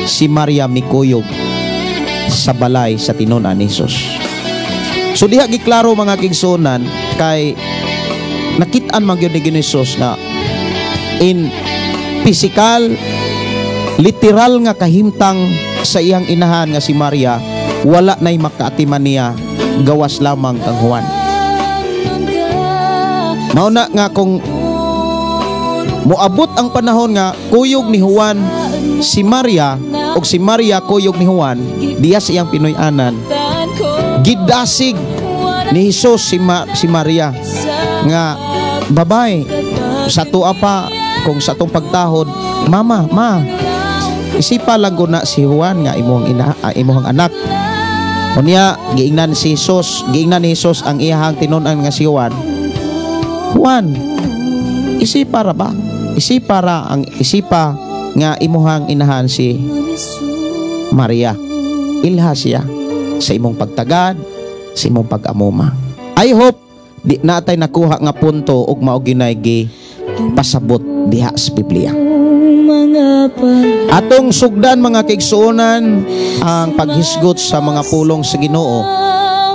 si Maria mikuyog sa balay sa tinun-an ni Jesus. So diha giklaro, mga kaigsuonan, kay nakit-an man gyud ni Ginoong Jesus nga in physical, literal nga kahimtang sa iyang inahan nga si Maria, wala nay makaatiman niya gawas lamang kang Juan. Mao na nga kung moabot ang panahon nga kuyog ni Juan si Maria og si Maria kuyog ni Juan diya sa iyang Pinoy-anan, gidasig ni Jesus si Maria nga, "Babay," sa tuwa pa kung sa atong pagtahod, "Mama, ma, isipa lang ko na si Juan nga imong ina, ah, imong anak." Unya giingnan si Jesus, giingnan ni Jesus ang iyahang tinun-an nga si Juan, "Juan, isipa ra ba? Isipa ra ang isipa nga imuhang inahan si Maria. Ilha siya sa imong pagtagad, sa imong pag-amuma." I hope di natay nakuha nga punto ug mao ginay gi pasabot diha sa Biblia. Atong sugdan, mga kaigsuonan, ang paghisgot sa mga pulong sa Ginoo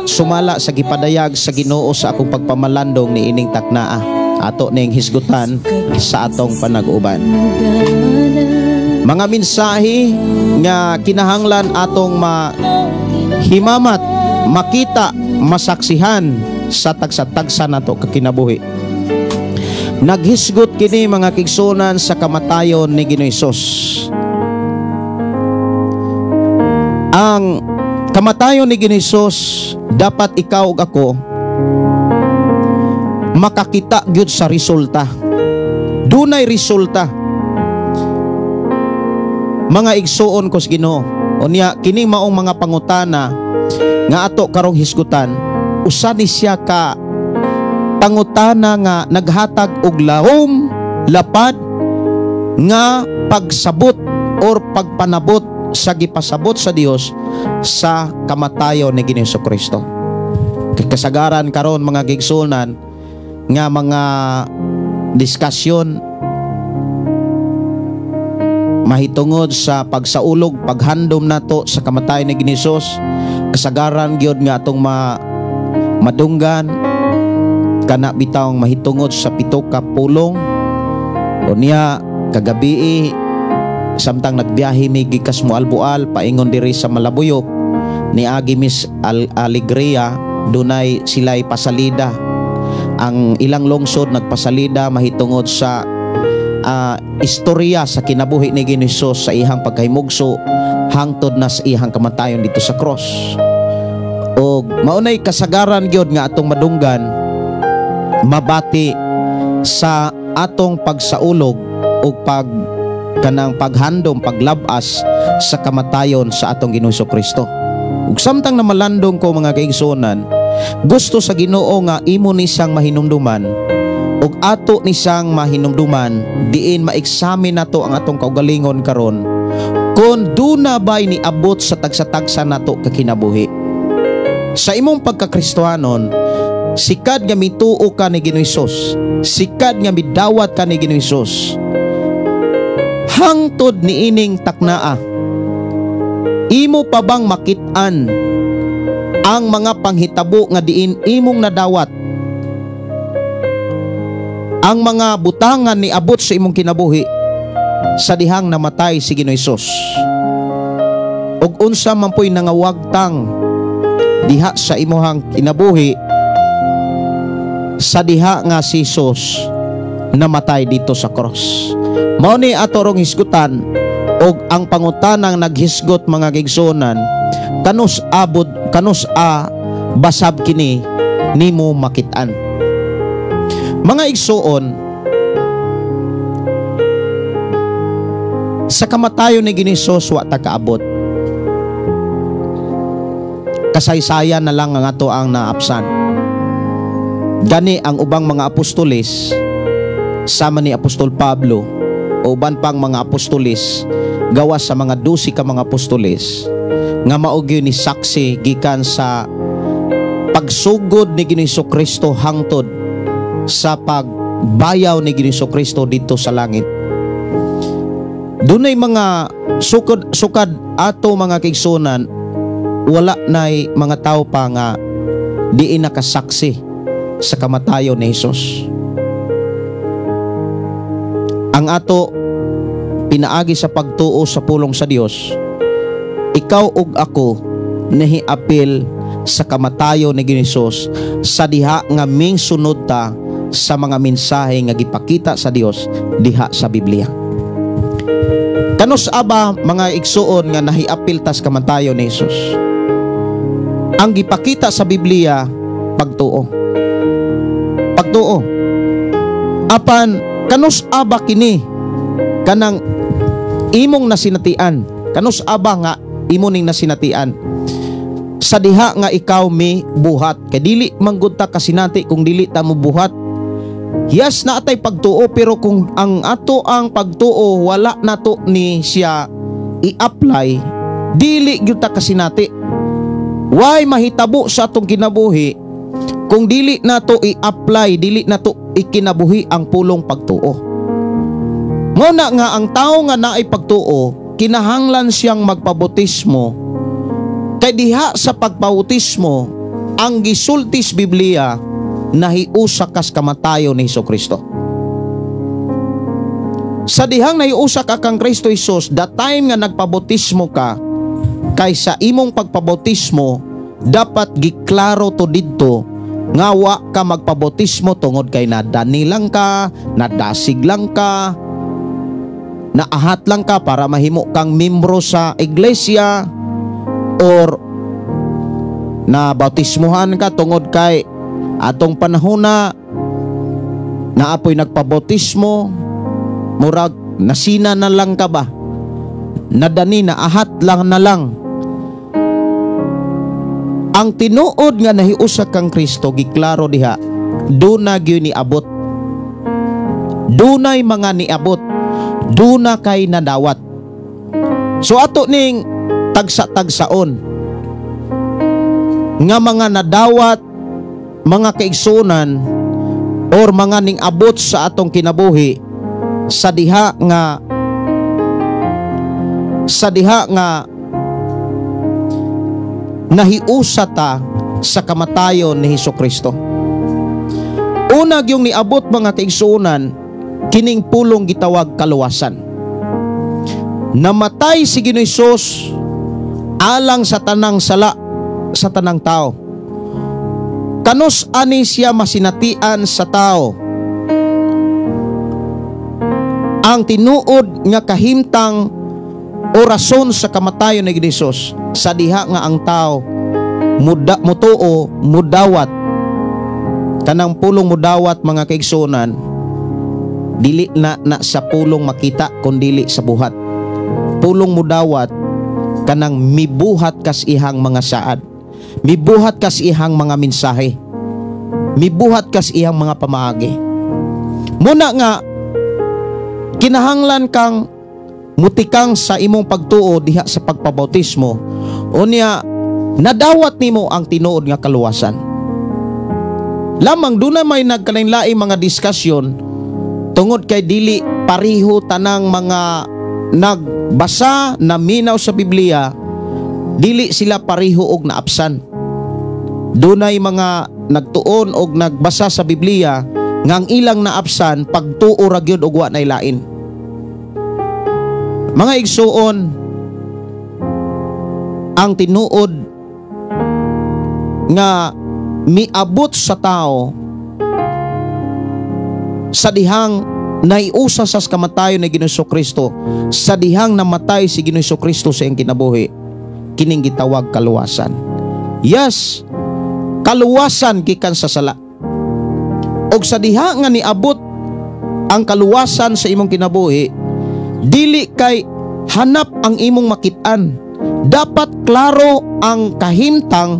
sumala sa gipadayag sa Ginoo sa akong pagpamalandong ni ining taknaa. Ato ning hisgutan sa atong panag-uban. Mga mensahe nga kinahanglan atong mahimamat, makita. masaksihan sa tagsa-tagsa nato kakinabuhi. Naghisgot kini, mga kaigsuonan, sa kamatayon ni Ginoong Hesus. Ang kamatayon ni Ginoong Hesus, dapat ikaw ug ako makakita gyud sa resulta. Dunay resulta, mga igsuon ko sa Ginoo. Unya kini maong mga pangutana nga ato karong hisgutan, usa ni siya ka pangutana nga naghatag og lahom lapad nga pagsabot or pagpanabot sa gipasabot sa Dios sa kamatayon ni Ginoong Kristo. Kasagaran karon, mga kaigsuonan, nga mga diskusyon mahitungod sa pagsaulog, paghandom nato sa kamatayon ni Ginoong Hesus, kasagaran gyud nga atong madunggan kana bitawng mahitungod sa pito ka pulong. Unya kagabii, samtang nagbiyahe mi gikas Moalboal paingon diri sa Malabuyok, niagi mis Alegria, dunay sila'y pasalida. Ang ilang lungsod nagpasalida mahitungod sa istorya sa kinabuhi ni Ginoong Hesus sa ihang pagkahimugso hangtod na sa ihang kamatayon dito sa cross. Og maunay kasagaran gyud nga atong madunggan, mabati sa atong pagsaulog o pag kanang paghandom, paglabas sa kamatayon sa atong Ginoong Kristo. Ug samtang namalandong ko, mga kaigsuonan, gusto sa Ginoo nga imo ni siyang mahinumduman ug ato ni siyang mahinumduman, diin ma-examine nato ang atong kaugalingon karon kung duna ba'y niabot sa tagsa-tagsa nato kakinabuhi. Sa imong pagkakristohanon, sikad nga mituo ka ni Ginoong Hesus, sikad nga midawat ka ni Ginoong Hesus, hangtod niining taknaa, imo pa bang makit-an ang mga panghitabo nga diin imong nadawat ang mga butangan ni abot sa imong kinabuhi sa dihang namatay si Ginoong Hesus? Ug unsa man po'y nangawagtang diha sa imuhang kinabuhi sa diha nga si Jesus namatay dito sa cross? Mao ni ato rong hisgutan, og ang pangutanang naghisgot, mga kaigsuonan, kanus abot, kanus a basab kini nimo makit-an? Mga igsuon, sa kamatayon ni Ginoong Hesus wa ta kaabot. Kasaysayan na lang ang ato ang naapsan. Gani ang ubang mga apostoles, sama ni Apostol Pablo o uban pang mga apostoles gawas sa mga 12 ka mga apostoles nga mao gyud ni saksi gikan sa pagsugod ni Ginoong Kristo hangtod sa pagbayaw ni Ginoong Kristo dito sa langit. Dunay mga sukad, sukad ato, mga kaigsuonan, wala nay mga tao pa nga diin nakasaksi sa kamatayon ni Jesus. Ang ato pinaagi sa pagtuo sa pulong sa Dios, ikaw ug ako nahiapil sa kamatayon ni Ginoong Hesus sa diha nga ming sunod ta sa mga mensahe nga gipakita sa Dios diha sa Biblia. Kanus aba, mga igsuon, nga nahiapil tas kamatayon ni Jesus? Ang gipakita sa Biblia, pagtuo. Pagtuo. Apan kanus aba kini kanang imong nasinatian? Kanus aba nga imo ning nasinatian sa diha nga ikaw mi buhat? Kay dili manggod ta kasinati kung dili ta mo buhat. Yes, naatay pagtuo, pero kung ang ato ang pagtuo wala nato ni siya i-apply, dili gyud ta kasinati. Why mahitabo sa atong kinabuhi kung dili nato i-apply, dili nato ikinabuhi ang pulong pagtuo? Mao na nga ang tao nga naay pagtuo, kinahanglan siyang magpabautismo, kay diha sa pagpabautismo ang gisultis Biblia, nahiusa kas kamatayon ni Hesus Kristo. Sa dihang nahiusa ka kang Kristo Jesus, the time nga nagpabautismo ka, kay sa imong pagpabautismo, Dapat giklaro to didto nga wa ka magpabautismo tungod kay nadani lang ka, nadasig lang ka, naahat lang ka para mahimo kang membro sa iglesia, or na bautismuhan ka tungod kay atong panahon na naapoy nagpabautismo, murag nasina na lang ka ba, nadani, naahat lang na lang. Ang tinuod nga nahiusa kang Kristo, giklaro diha, duna gyud niabot, dunay mga niabot, duna kay nadawat. So ato ning tagsa-tagsaon nga mga nadawat, mga kaigsunan, or mga ning-abot sa atong kinabuhi sa diha nga nahiusa ta sa kamatayon ni Hesus Kristo. Una yung niabot, mga kaigsuonan, kining pulong gitawag kaluwasan. Namatay si Ginoong Hesus alang sa tanang sala sa tanang tao. Kanus ani siya masinatian sa tao ang tinuod nga kahimtang o rason sa kamatayon ni Hesus sa diha nga ang tao muda, mutuo, mudawat? Kanang pulong mudawat, mga kaigsuonan, dili na na sa pulong makita kun dili sa buhat. Pulong mudawat, kanang mibuhat kas ihang mga saad, mibuhat kas ihang mga mensahe, mibuhat kas ihang mga pamaagi. Muna nga kinahanglan kang mutikang sa imong pagtuo diha sa pagpabautismo, unya nadawat nimo ang tinuod nga kaluwasan. Lamang doon na may nagkalainlaing mga diskusyon tungod kay dili pariho tanang mga nagbasa na minaw sa Biblia, dili sila pariho og naapsan. Dunay mga nagtuon og nagbasa sa Biblia nga ang ilang naapsan pagtuo ra gyud og wa nay lain. Mga igsuon, ang tinuod nga miabot sa tao sa dihang naiusa sa kamatayon ni Ginoong Kristo, sa dihang namatay si Ginoong Kristo sa iyang kinabuhi, kining gitawag kaluwasan. Yes, kaluwasan gikan sa sala. Og sa diha nga niabot ang kaluwasan sa imong kinabuhi, dili kay hanap ang imong makit-an. Dapat klaro ang kahimtang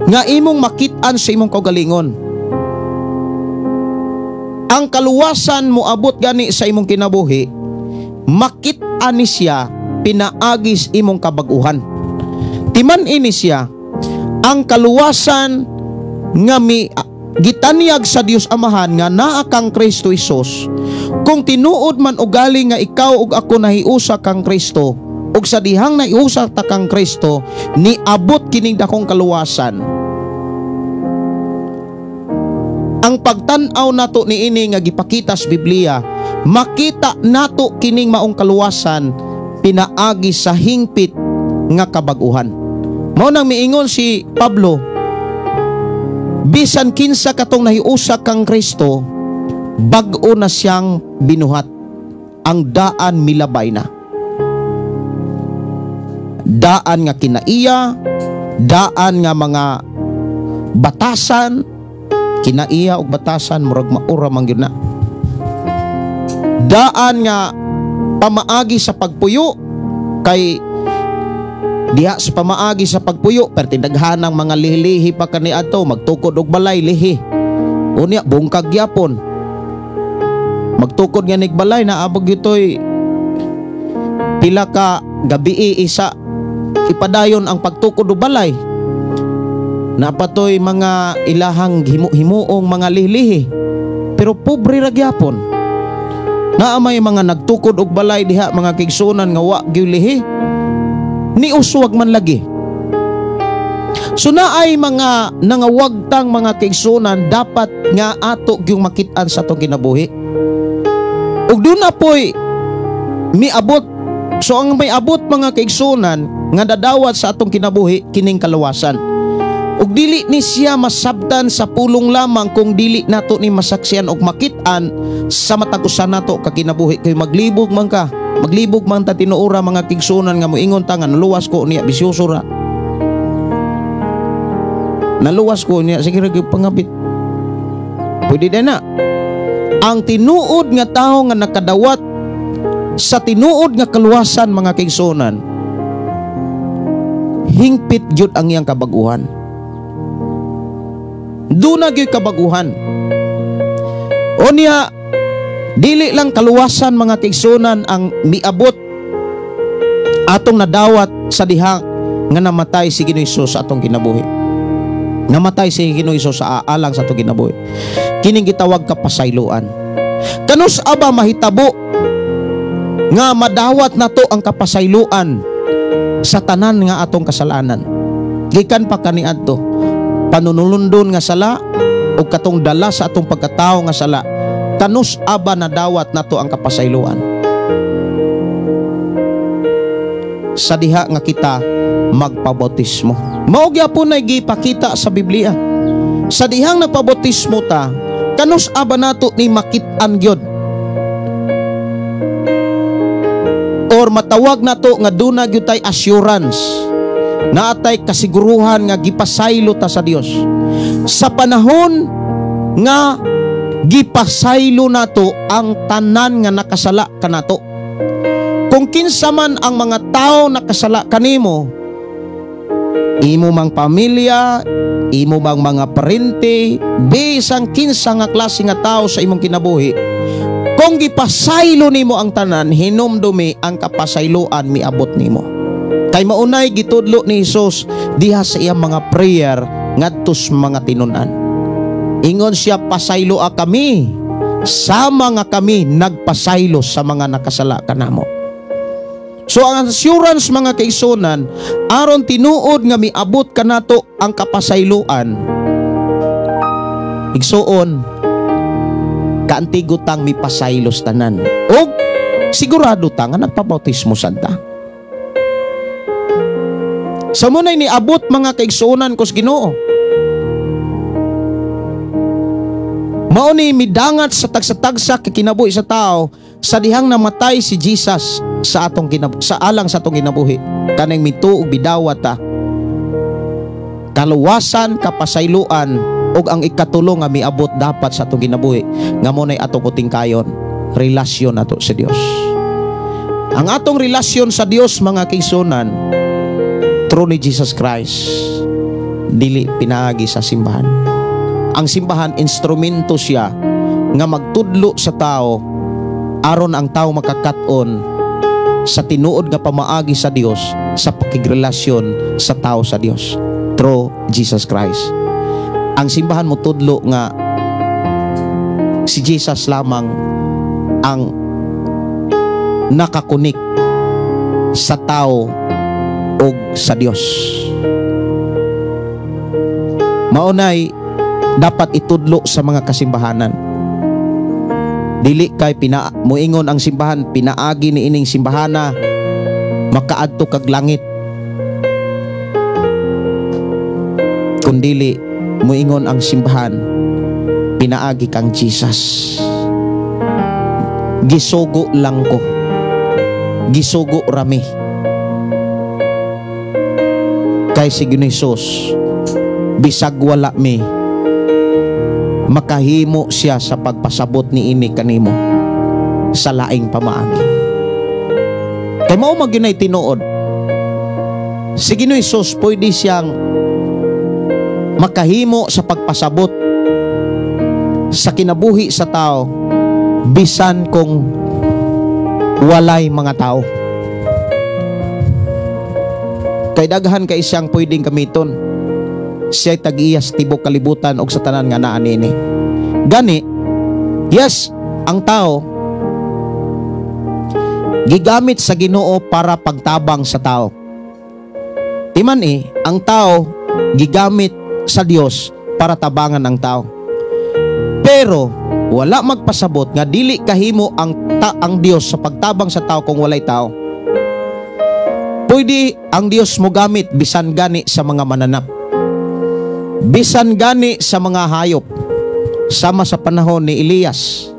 nga imong makit-an sa imong kaugalingon. Ang kaluwasan moabot gani sa imong kinabuhi, makit-an ni siya pinaagis imong kabag-uhan. Timan ini siya, ang kaluwasan nga mi gitanyag sa Dios Amahan nga naa kang Kristo Hesus. Kung tinuod man ugali nga ikaw ug ako nahiusa kang Kristo, ug sa dihang nahiusa ta kang Kristo, niabot kining dakong kaluwasan. Ang pagtan-aw nato niini nga gipakita sa Biblia, makita nato kining maong kaluwasan pinaagi sa hingpit nga kabag-uhan. Mao nang miingon si Pablo, bisan kinsa katong nahiusa kang Kristo, bag-o na siyang binuhat. Ang daan milabay na. Daan nga kinaiya, daan nga mga batasan, kinaiya og batasan murag maura man gyud na. Daan nga pamaagi sa pagpuyo, kay diha sa pamaagi sa pagpuyo perti daghan ang mga lihilihi pa kaniadto, magtukod og balay lihi. Unya bungkag gyapon. Magtukod nga nig balay na abog gitoy pila ka gabi isa ipadayon ang pagtukod og balay. Napatoy mga ilahang himuong mga lihlihi, pero pobre ra gyapon. Naa may mga nagtukod og balay diha, mga kaigsuonan, nga wa gyud lihi, ni uswag man lagi. So naay mga nangawagtang, mga kaigsuonan, dapat nga ato gyung makit-an sa atong kinabuhi. Ug doon na po'y miabot. So ang may abot, mga kaigsuonan, nga dadawat sa atong kinabuhi kining kaluwasan. Ug dili ni siya masabtan sa pulong lamang kung dili nato ni masaksian og makit-an sa matag usa nato ka kinabuhi. Kay maglibog man ka, maglibog man ta tinuora, mga kaigsuonan, nga moingon ta nga naluwas ko niya, bisyoso ra. Naluwas ko niya, sige ra gyud pangabit. Pwede din na. Ang tinuod nga tawo nga nakadawat sa tinuod nga kaluwasan, mga kaigsuonan, hingpit gyud ang iyang kabaguhan. Duna gyud kabaguhan. Unya, dili lang kaluwasan, mga kaigsuonan, ang miabot atong nadawat sa diha nga namatay si Ginoong Hesus sa atong kinabuhi. Namatay si Ginoong Hesus sa alang sa atong kinabuhi. Kining gitawag kapasayloan. Kanus aba mahitabo nga madawat nato ang kapasayloan sa tanan nga atong kasalanan? Gikan pa kaniadto, panunulundon nga sala o katong dala sa atong pagkatao nga sala, kanus aba nadawat nato ang kapasayloan? Sa diha nga kita magpabautismo. Mao gyapon nay gipakita sa Biblia. Sa dihang nagpabautismo ta, kanus aba nato ni makit-an gyud or matawag nato nga duna gyud tay assurance, naatay kasiguruhan nga gipasaylo ta sa Dios. Sa panahon nga gipasaylo nato ang tanan nga nakasala kanato. Kung kinsa man ang mga tawo nakasala kanimo, imo mang pamilya, imo mang mga parente, bisan kinsa nga klase nga tawo sa imong kinabuhi, kung gipasaylo nimo ang tanan, hinumdumi ang kapasayloan miabot nimo. Kay maunay gitudlo ni Hesus diha sa iyang mga prayer ngadto sa mga tinun-an. Ingon siya, pasaylo a kami sama nga kami nagpasaylo sa mga nakasala kanamo. So ang assurance, mga kaigsuonan, aron tinuod nga miabot kanato ang kapasayloan, igsuon, kaantigo tang mipasaylos tanan. Og sigurado ta nga nagpabautismo sad ta. Sa munay niabot, mga kaigsuonan ko sa Ginoo, mao ni midangat sa tagsa-tagsa kinabuhi sa tao sa dihang namatay si Jesus sa alang sa atong kinabuhi. Kanang mituo og bidawat ta kaluwasan, kapasayloan, ug ang ikatulo nga miabot dapat sa atong kinabuhi nga mo nay atong kutingkayon, relasyon nato sa Dios. Ang atong relasyon sa Dios, mga kaigsuonan, through ni Jesus Christ, dili pinaagi sa simbahan. Ang simbahan, instrumento siya nga magtudlo sa tao aron ang tao makakat-on sa tinuod nga pamaagi sa Dios sa pakigrelasyon sa tao sa Dios through Jesus Christ. Ang simbahan mo tudlo nga si Jesus lamang ang nakakunik sa tao og sa Dios. Maunay dapat itudlo sa mga kasimbahanan. Dili kay muingon ang simbahan, pinaagi ni ining simbahana makaadto kag langit. Kun dili muingon ang simbahan, pinaagi kang Jesus. Gisugo lang ko. Gisugo rami. Kay si Ginoong Hesus, bisag wala mi, makahimo siya sa pagpasabot ni ini kanimo sa laing pamaagi. Kay mao man gyud tinuod. Si Ginoong Hesus pwede siyang makahimo sa pagpasabot sa kinabuhi sa tao bisan kung walay mga tao. Kay daghan kay siyang pwedeng gamiton. Siya'y tag-iya sa tibok kalibutan og sa tanan nga naa niini. Gani, yes, ang tao gigamit sa Ginoo para pagtabang sa tao. Timan ang tao gigamit sa Dios para tabangan ang tao. Pero wala magpasabot nga dili kahimo ang Dios sa pagtabang sa tao kung walay tao. Pwede ang Dios mogamit bisan gani sa mga mananap, bisan gani sa mga hayop. Sama sa panahon ni Elias,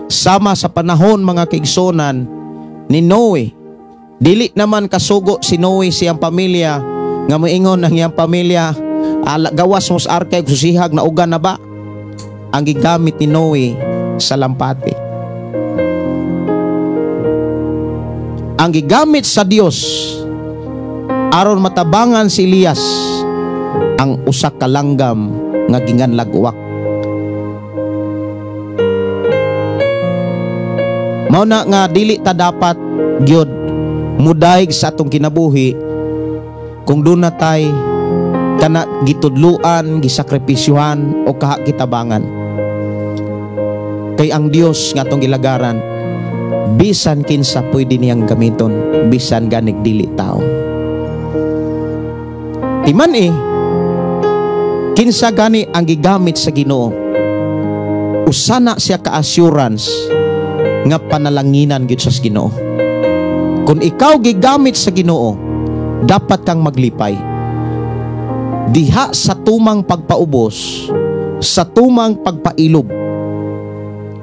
sama sa panahon, mga kaigsuonan, ni Noe. Dili naman kasugo si Noe siyang pamilya nga moingon ang iyang pamilya, "Ala, gawas mo sa arka, susihag na ugan na ba?" Ang gigamit ni Noe sa lampati. Ang gigamit sa Dios aron matabangan si Elias ang usa ka langgam nga ginganlag uwak. Mao na nga dili ta dapat gyud mudaig sa atong kinabuhi kung doon na tay kana gitudluan, gisakripisyuhan o kaha kitabangan. Kay ang Dios nga atong gilagaran, bisan kinsa pwede niyang gamiton, bisan ganig dili tao. Timan kinsa gani ang gigamit sa Ginoo, usana siya ka assurance nga panalanginan gyud sa Ginoo. Kung ikaw gigamit sa Ginoo, dapat kang maglipay. Diha sa tumang pagpaubos, sa tumang pagpailob.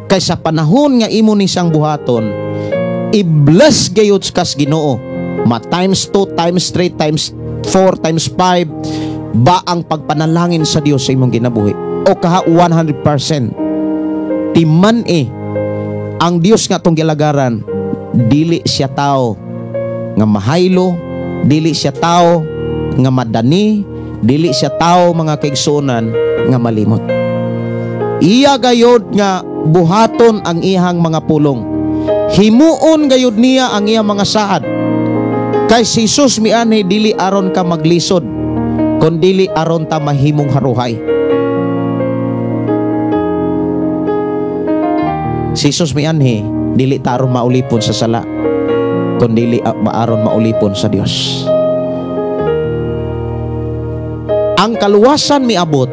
Kay sa panahon nga imo ni siyang buhaton, i-bless gayud kas Ginoo. Ma times 2, times 3, times 4, times 5 ba ang pagpanalangin sa Dios sa imong ginabuhi o kaha 100%. Timan ang Dios nga atong gilagaran, dili siya tao nga mahaylo, dili siya tao nga madani, dili siya tao, mga kaigsuonan, nga malimot. Iya gayod nga buhaton ang iyang mga pulong. Himuon gayod niya ang iyang mga saad. Kay si Jesus mianhi dili aron ka maglisod, kun dili aron ta mahimong haruhay. Si Jesus mianhi dili ta aron maulipon sa sala, kun dili maaron maulipon sa Dios. Ang kaluwasan miabot,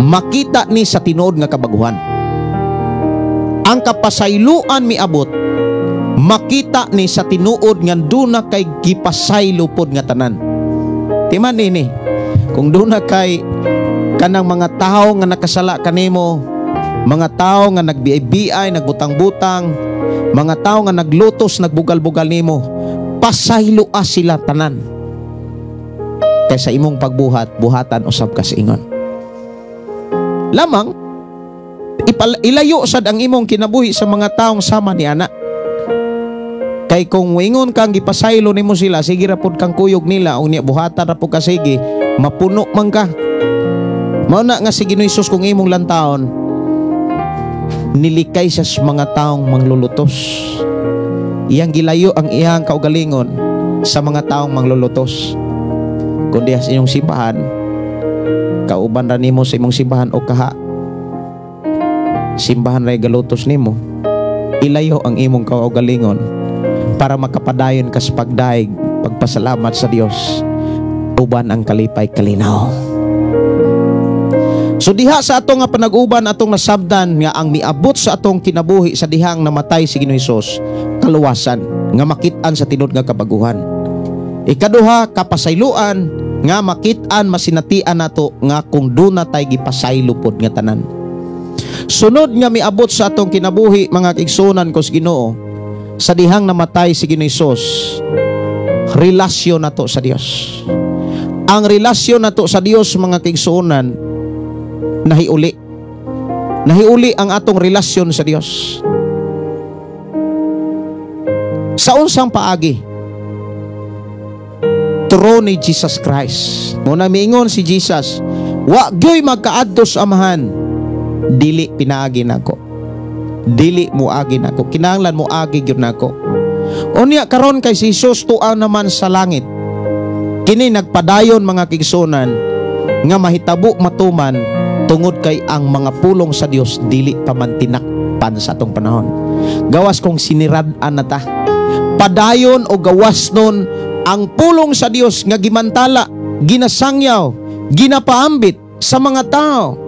makita ni sa tinuod nga kabaguhan. Ang kapasayloan miabot, makita ni sa tinuod nga duna kay gipasaylo pod nga tanan. Timan nini, kung duna kay kanang mga tawo nga nakasala kanimo, mga tawo nga nagbiay-biay, nagbutang-butang, mga tawo nga naglutos, nagbugal-bugal nimo, pasayloa sila tanan. Kaysa imong pagbuhat, buhatan usab ka sa ingon. Lamang ilayo sad ang imong kinabuhi sa mga taong sama ni ana. Kay kung ingon kang gipasaylo nimo sila, sige ra pud kang kuyog nila, unya buhatan ra pud ka sige, mapuno man ka. Mao na nga si Ginoo Hesus kung imong lantaon, nilikay siya sa mga taong manglulutos. Iyang gilayo ang iyang kaugalingon sa mga taong manglulutos. Kung diha sa inyong simbahan, kauban ra nimo sa imong simbahan o kaha simbahan ray galutos nimo, ilayo ang imong kaugalingon para makapadayon ka sa pagdaig, pagpasalamat sa Dios, uban ang kalipay kalinaw. So diha sa atong nga panag-uban, atong nasabdan nga ang miabot sa atong kinabuhi sa dihang namatay si Ginoo Hesus, kaluwasan nga makit-an sa tinuod nga kabaguhan. Ikaduha, kapasayloan nga makit-an, masinatian nato nga kung duna tay gipasaylo pod nga tanan. Sunod nga miabot sa atong kinabuhi, mga kaigsuonan ko sa Ginoo, sa dihang namatay si Ginoo Hesus, relasyon nato sa Dios. Ang relasyon nato sa Dios, mga kaigsuonan, nahiuli. Nahiuli ang atong relasyon sa Dios. Sa unsang paagi? Through ni Jesus Christ. Muna miingon si Jesus, wa gyoy magkaadto sa Amahan, dili pinaagi nako. Dili moagi nako. Kinahanglan moagi gyud nako. Unya karon kay si Jesus tuaw naman sa langit. Kini nagpadayon, mga kaigsuonan, nga mahitabo matuman tungod kay ang mga pulong sa Dios dili pa man tinakpan sa atong panahon. Gawas kung sinirad-an na ta. Padayon o gawas nun ang pulong sa Dios nga gimantala, ginasangyaw, ginapaambit sa mga tao.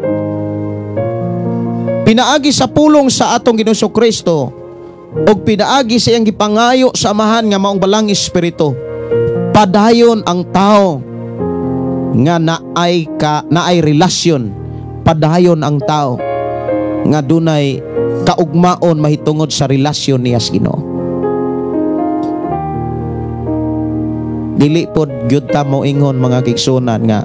Pinaagi sa pulong sa atong Ginoong Kristo, Og pinaagi sa iyang gipangayo sa Amahan nga maong Balang Espiritu, padayon ang tao nga naay relasyon, padayon ang tao nga dunay kaugmaon mahitungod sa relasyon niya sa Ginoo. Dili pod gyud ta moingon, mga kaigsuonan, nga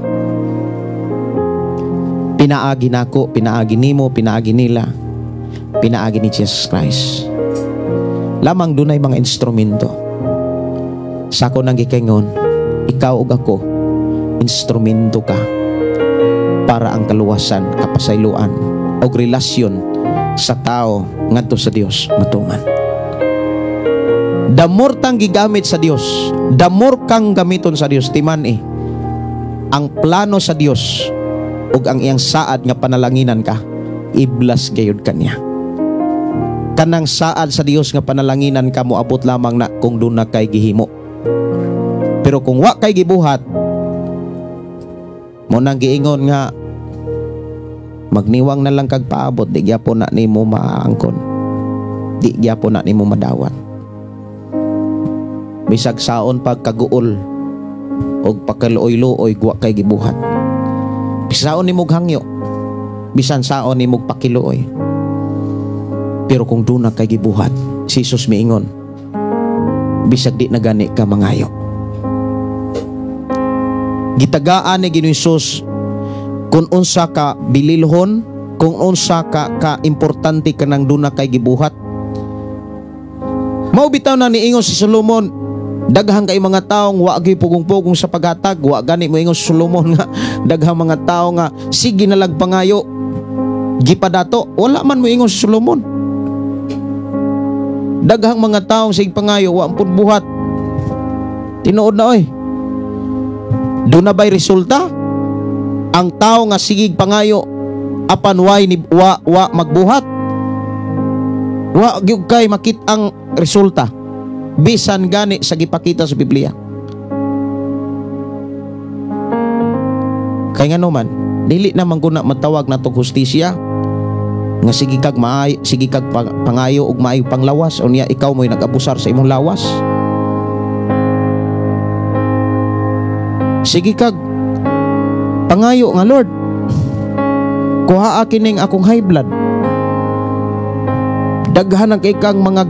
pinaagi nako, pinaagi nimo, pinaagi nila, pinaagi ni Jesus Christ. Lamang dunay mga instrumento. Sa ako nang gikaingon, ikaw ug ako, instrumento ka para ang kaluwasan, kapasayloan og relasyon sa tao ngadto sa Dios matuman. The more tang gigamit sa Dios, the more kang gamiton sa Dios, timan eh, ang plano sa Dios ug ang iyang saad nga panalanginan ka, iblas gayud kaniya. Kanang saad sa Dios nga panalanginan ka, moabot lamang na kung duna kay gihimo. Pero kung wa kay gibuhat, mo nang giingon nga magniwang na lang kag paabot, di gyapon na nimo maangkon, di gyapon na nimo madawat. Bisag saon pagkaguol og pagkaluoy-luoy, wa kay gibuhat. Bisaon nimog hangyo, bisan saon nimog pakiluoy. Pero kung duna kay gibuhat, si Jesus miingon, bisag di na gani ka mangayo. Gitagaan ni Ginoong Hesus kung unsa ka bililhon, kung unsa ka importante kanang duna kay gibuhat. Mao bitaw na niingon si Solomon, daghang kay mga taong wa gyud pugong-pugong sa paghatag. Wa gani moingon si Solomon nga daghang mga tao nga sige na lang pangayo gipadato. Wala man moingon si Solomon. Daghang mga taong sige pangayo wa pud buhat. Tinuod na oy. Doon na ba'y resulta? Ang tao nga sigig pangayo apan way ni wa magbuhat, wa gyud kay makit ang resulta bisan gani sa gipakita sa Biblia. Kay ngano man, dili naman kuna matawag natong hustisya nga sige kag maay, sige kag pangayo og maayo panglawas, unya ikaw mo'y nag-abusar sa imong lawas. Sige kag pangayo nga, Lord, kuhaa kining akong high blood. Daghan ang kay kang mga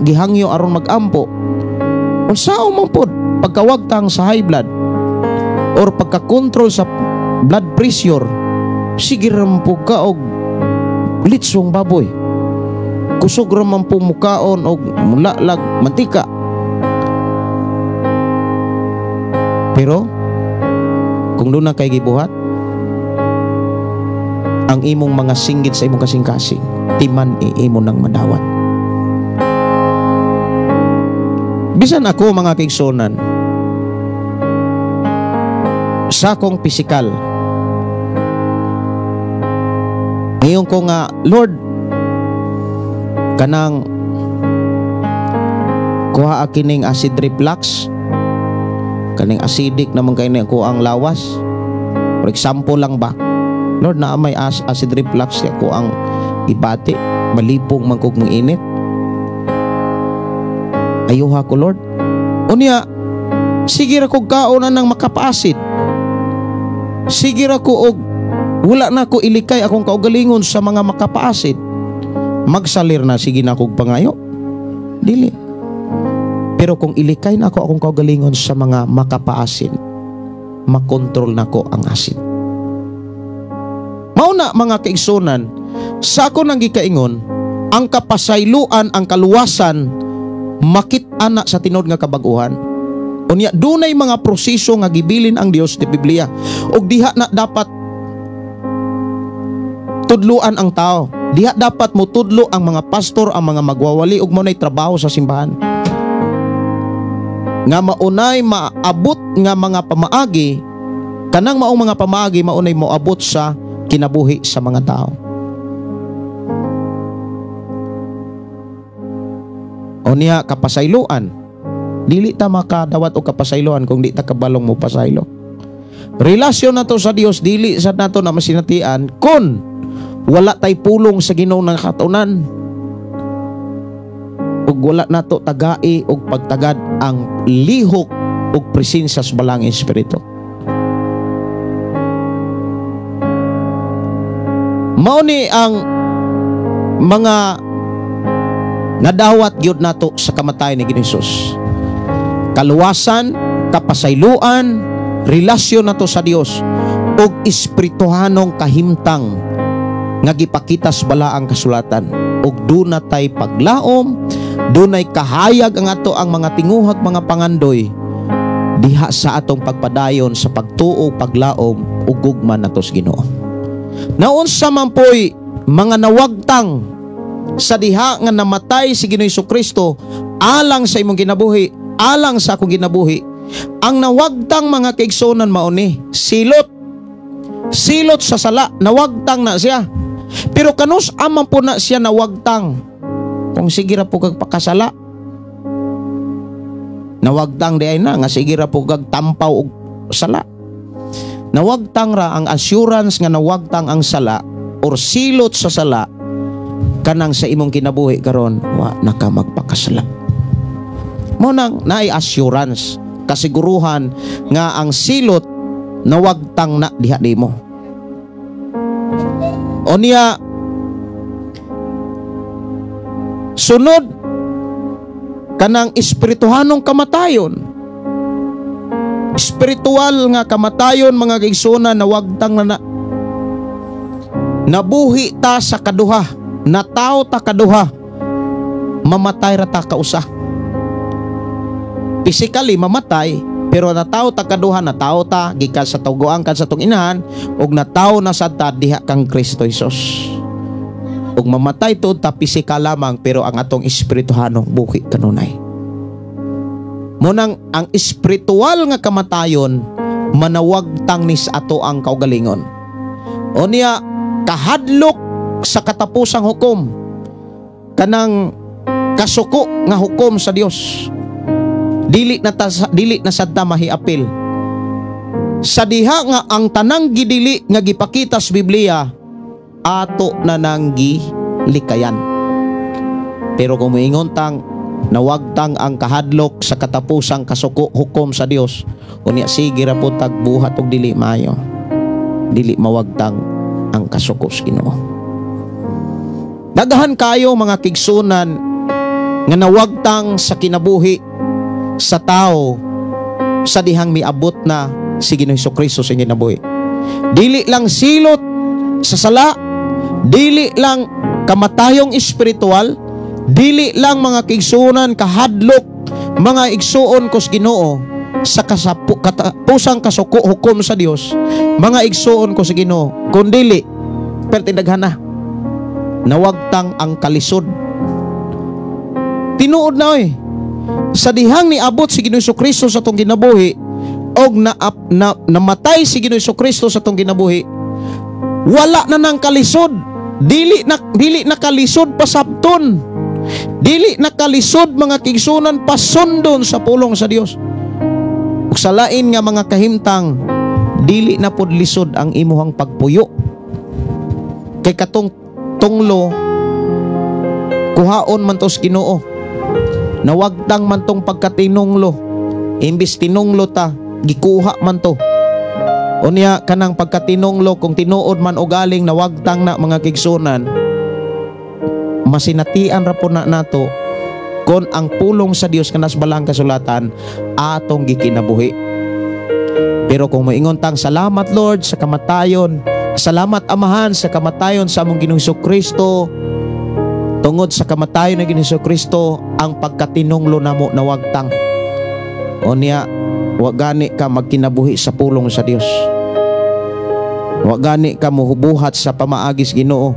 gihangyo aron magampo. Unsaon man pod pagkawagtang sa high blood or pagkakontrol sa blood pressure, sige ra man po ka og litsong baboy. Kusog ra man po mukaon og mulalag mantika. Pero kung doon na kay gibuhat, ang imong mga singgit sa imong kasing-kasing, timan iimo nang madawat. Bisan ako, mga kaigsunan, sa akong pisikal, ngayon ko nga, Lord, kanang kuha kining acid reflux, kaning acidic naman kay ni ako ang lawas. For example lang ba, Lord, naa may acid reflux ako ang ibati, malipong man kog init. Ayuha ko, Lord. Unya, sige ra kog kaon na nang makapaasid. Sige ra ko og wala na ko ilikay akong kaugalingon sa mga makapaasid. Magsalir na, sige na kog pangayo. Dili. Pero kung ilikay na ako akong kaugalingon sa mga makapaasin, makontrol na ko ang asin. Mao na, mga kaigsunan, sa ako nang gikaingon, ang kapasayloan, ang kaluwasan, makit-ana sa tinuod nga kabag-uhan. Unya, dunay mga proseso nga gibilin ang Dios di Biblia. Og diha na dapat tudluan ang tao. Diha dapat motudlo ang mga pastor, ang mga magwawali ug maunay trabaho sa simbahan. Nga maunay maabot nga mga pamaagi, kanang maong mga pamaagi maunay moabot sa kinabuhi sa mga tao. Unya kapasayloan, dili ta makadawat og kapasayloan kung di ta kabalong mo pasaylo. Relasyon nato sa Dios dili sad nato na masinatian kun wala tay pulong sa Ginoo ng katunan. Ug wala nato tagai og pagtagad ang lihok ug presensya sa Balaang Espiritu. Mao ni ang mga nadawat gyud nato sa kamatayon ni Ginoong Hesus. Kaluwasan, kapasayloan, relasyon nato sa Dios ug espirituhanong kahimtang nga gipakita sa Balaang Kasulatan. Ug duna tay paglaom, dunay kahayag ang ato ang mga tinguhag, mga pangandoy diha sa atong pagpadayon sa pagtuo, paglaom ug gugma nato sa Ginoo. Naunsa man poy mga nawagtang sa diha nga namatay si Ginoong Hesukristo alang sa imong kinabuhi, alang sa akong kinabuhi. Ang nawagtang, mga kaigsuonan, mao ni silot. Silot sa sala, nawagtang na siya. Pero kanus aman po na siya nawagtang? Kung sige ra po kag pakasala, nawagtang di ay na nga sige ra po kag tampaw og sala. Nawagtang ra ang assurance nga nawagtang ang sala or silot sa sala kanang sa imong kinabuhi karon wa na ka magpakasala. Mao nang naay assurance, kasiguruhan nga ang silot nawagtang na diha nimo. O niya sunod kanang espirituhanong kamatayon. Espiritual nga kamatayon, mga kaigsuonan, nawagtang na na. Nabuhi ta sa kaduha, nataw ta kaduha, mamatay ra ta kausa. Physically mamatay, pero nataw ta kaduha, nataw ta gikan sa tugoang kan sa tong inahan, ug nataw na sad ta diha kang Kristo Hesus. Ug mamatay tuod ta pisikal lamang, pero ang atong espirituhanong buhi kanunay. Munang ang espiritual nga kamatayon manawagtang ni sa ato ang kaugalingon. O niya kahadlok sa katapusang hukom, kanang kasuko nga hukom sa Dios. Dili na ta, dili na sad ta mahiapil. Sa diha nga ang tanang gidili nga gipakita sa Biblia ato na nang gilikayan. Pero kung moingon tang nawagtang ang kahadlok sa katapusang kasuko hukom sa Dios, unya sige ra po tag buhat og dili maayo, dili mawagtang ang kasuko sa Ginoo. Daghan kayo, mga kigsunan, nga nawagtang sa kinabuhi sa tao sa dihang miabot na si Ginoong Hesukristo sa kinabuhi. Dili lang silot sa sala, dili lang kamatayong espiritual, dili lang, mga kaigsuonan, kahadlok, mga igsuon ko sa Ginoo, sa katapusang kasuko hukom sa Dios, mga igsuon ko sa Ginoo, kundili perti daghan na nawagtang ang kalisod. Tinuod na oy, sa dihang niabot si Ginoong Kristo sa atong kinabuhi og na namatay si Ginoong Kristo sa atong kinabuhi, wala na nang kalisod. Dili na kalisod pasabton, dili na kalisod, mga kaigsuonan, pasundon sa pulong sa Dios. Ug sa lain nga mga kahimtang, dili na pod lisod ang imuhang pagpuyo kay katong tunglo kuhaon man to sa Ginoo. Nawagtang man tong pagkatinunglo, imbis tinunglo ta, gikuha man to. Unya kanang pagkatinunglo, kung tinuod man o galing nawagtang na, mga kaigsuonan, masinatian ra po na nato kon ang pulong sa Dios kanas Balaang Kasulatan atong gikinabuhi. Pero kung moingon tang salamat Lord sa kamatayon, salamat Amahan sa kamatayon sa among Ginoong Kristo, tungod sa kamatayon ng Ginoong Kristo ang pagkatinunglo namo nawagtang. Unya wa gani ka magkinabuhi sa pulong sa Dios. Wa gani ka mohubuhat sa pamaagis Ginoo.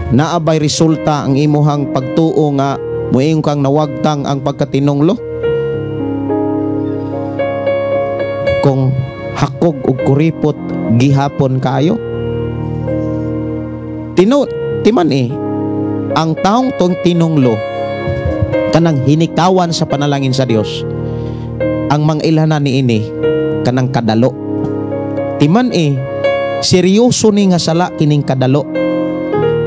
Naabay resulta ang imuhang pagtuo nga moingon kang nawagtang ang pagkatinunglo? Kung hakog ug kuripot gihapon kayo. Tino timan eh ang taong tong tinunglo kanang hinikawan sa panalangin sa Dios, ang mga ilhanan niini kanang kadalo. Timan eh seryoso ni nga sala kining kadalo.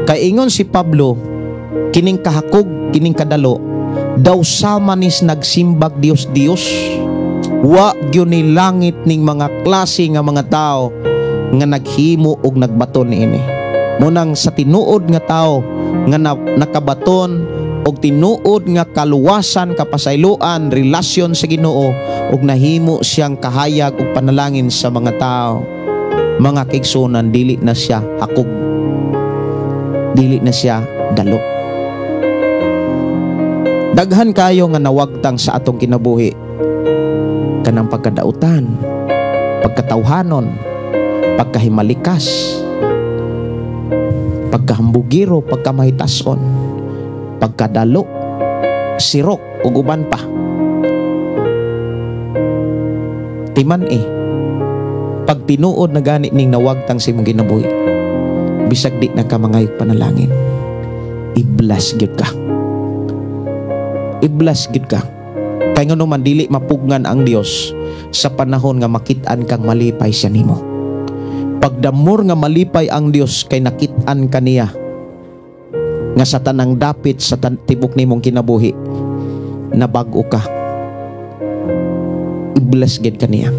Kay ingon si Pablo, kining kahakog, Kining kadalo daw sama nis nagsimbag Dios Dios. Wa gyud ni langit ning mga klase nga mga tao nga naghimo og nagbaton niini. Munang sa tinuod nga tao nga nakabaton og tinuod nga kaluwasan, kapasayloan, relasyon sa Ginoo ug nahimo siyang kahayag ug panalangin sa mga tao. Mga kaigsunan, dili na siya hakog. Dili na siya dalo. Daghan kayo nga nawagtang sa atong kinabuhi. Kanang pagkadautan, pagkatawhanon, pagkahimalikas, pagkahambugiro, pagkamahitason, pagkadalo, sirok ug uban pa. Timan eh, pag tinuod na gani ning nawagtang sa imong kinabuhi, bisag di na ka mangayog panalangin, i-bless gyud ka. I-bless gyud ka. Kay ngano man dili mapugngan ang Dios sa panahon nga makit-an kang malipay siya nimo. Pagdamor nga malipay ang Dios kay nakit-an ka niya nga sa tanang dapit sa tibok nimong kinabuhi nabag-o ka, i-bless gid ka niya.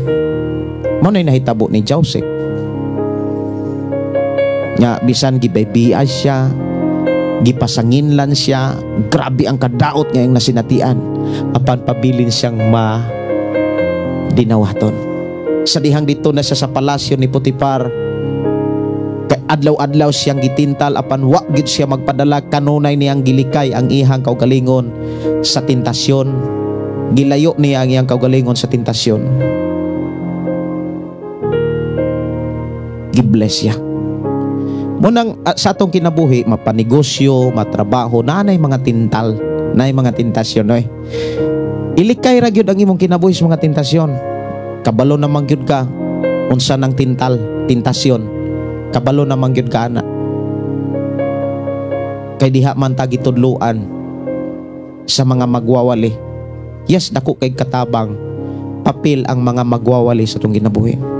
Mao nay nahitabo ni Joseph nga bisan gibaybian siya, gipasanginlan siya, grabe ang kadaot nga iyang nasinatian, apan pabilin siyang ma dinawaton. Sa dihang dito na siya sa palasyo ni Potifar, kay adlaw-adlaw siyang gitintal, apan wa gid siya magpadala, kanunay niyang gilikay ang ihang kaugalingon sa tentasyon. Gilayo niya ang iyang kaugalingon sa tentasyon. Gibless siya. Munang sa atong kinabuhi, mapanegosyo, matrabaho, naanay mga tintal, naay mga tentasyon, oy. Ilikay ra gyud ang imong kinabuhi sa mga tentasyon. Kabalo naman gyud ka unsa nang tintal, tentasyon. Kabalo naman gyud ka ana. Kay diha man ta gitudloan sa mga magwawali. Yes, dako kay katabang papel ang mga magwawali sa atong kinabuhi.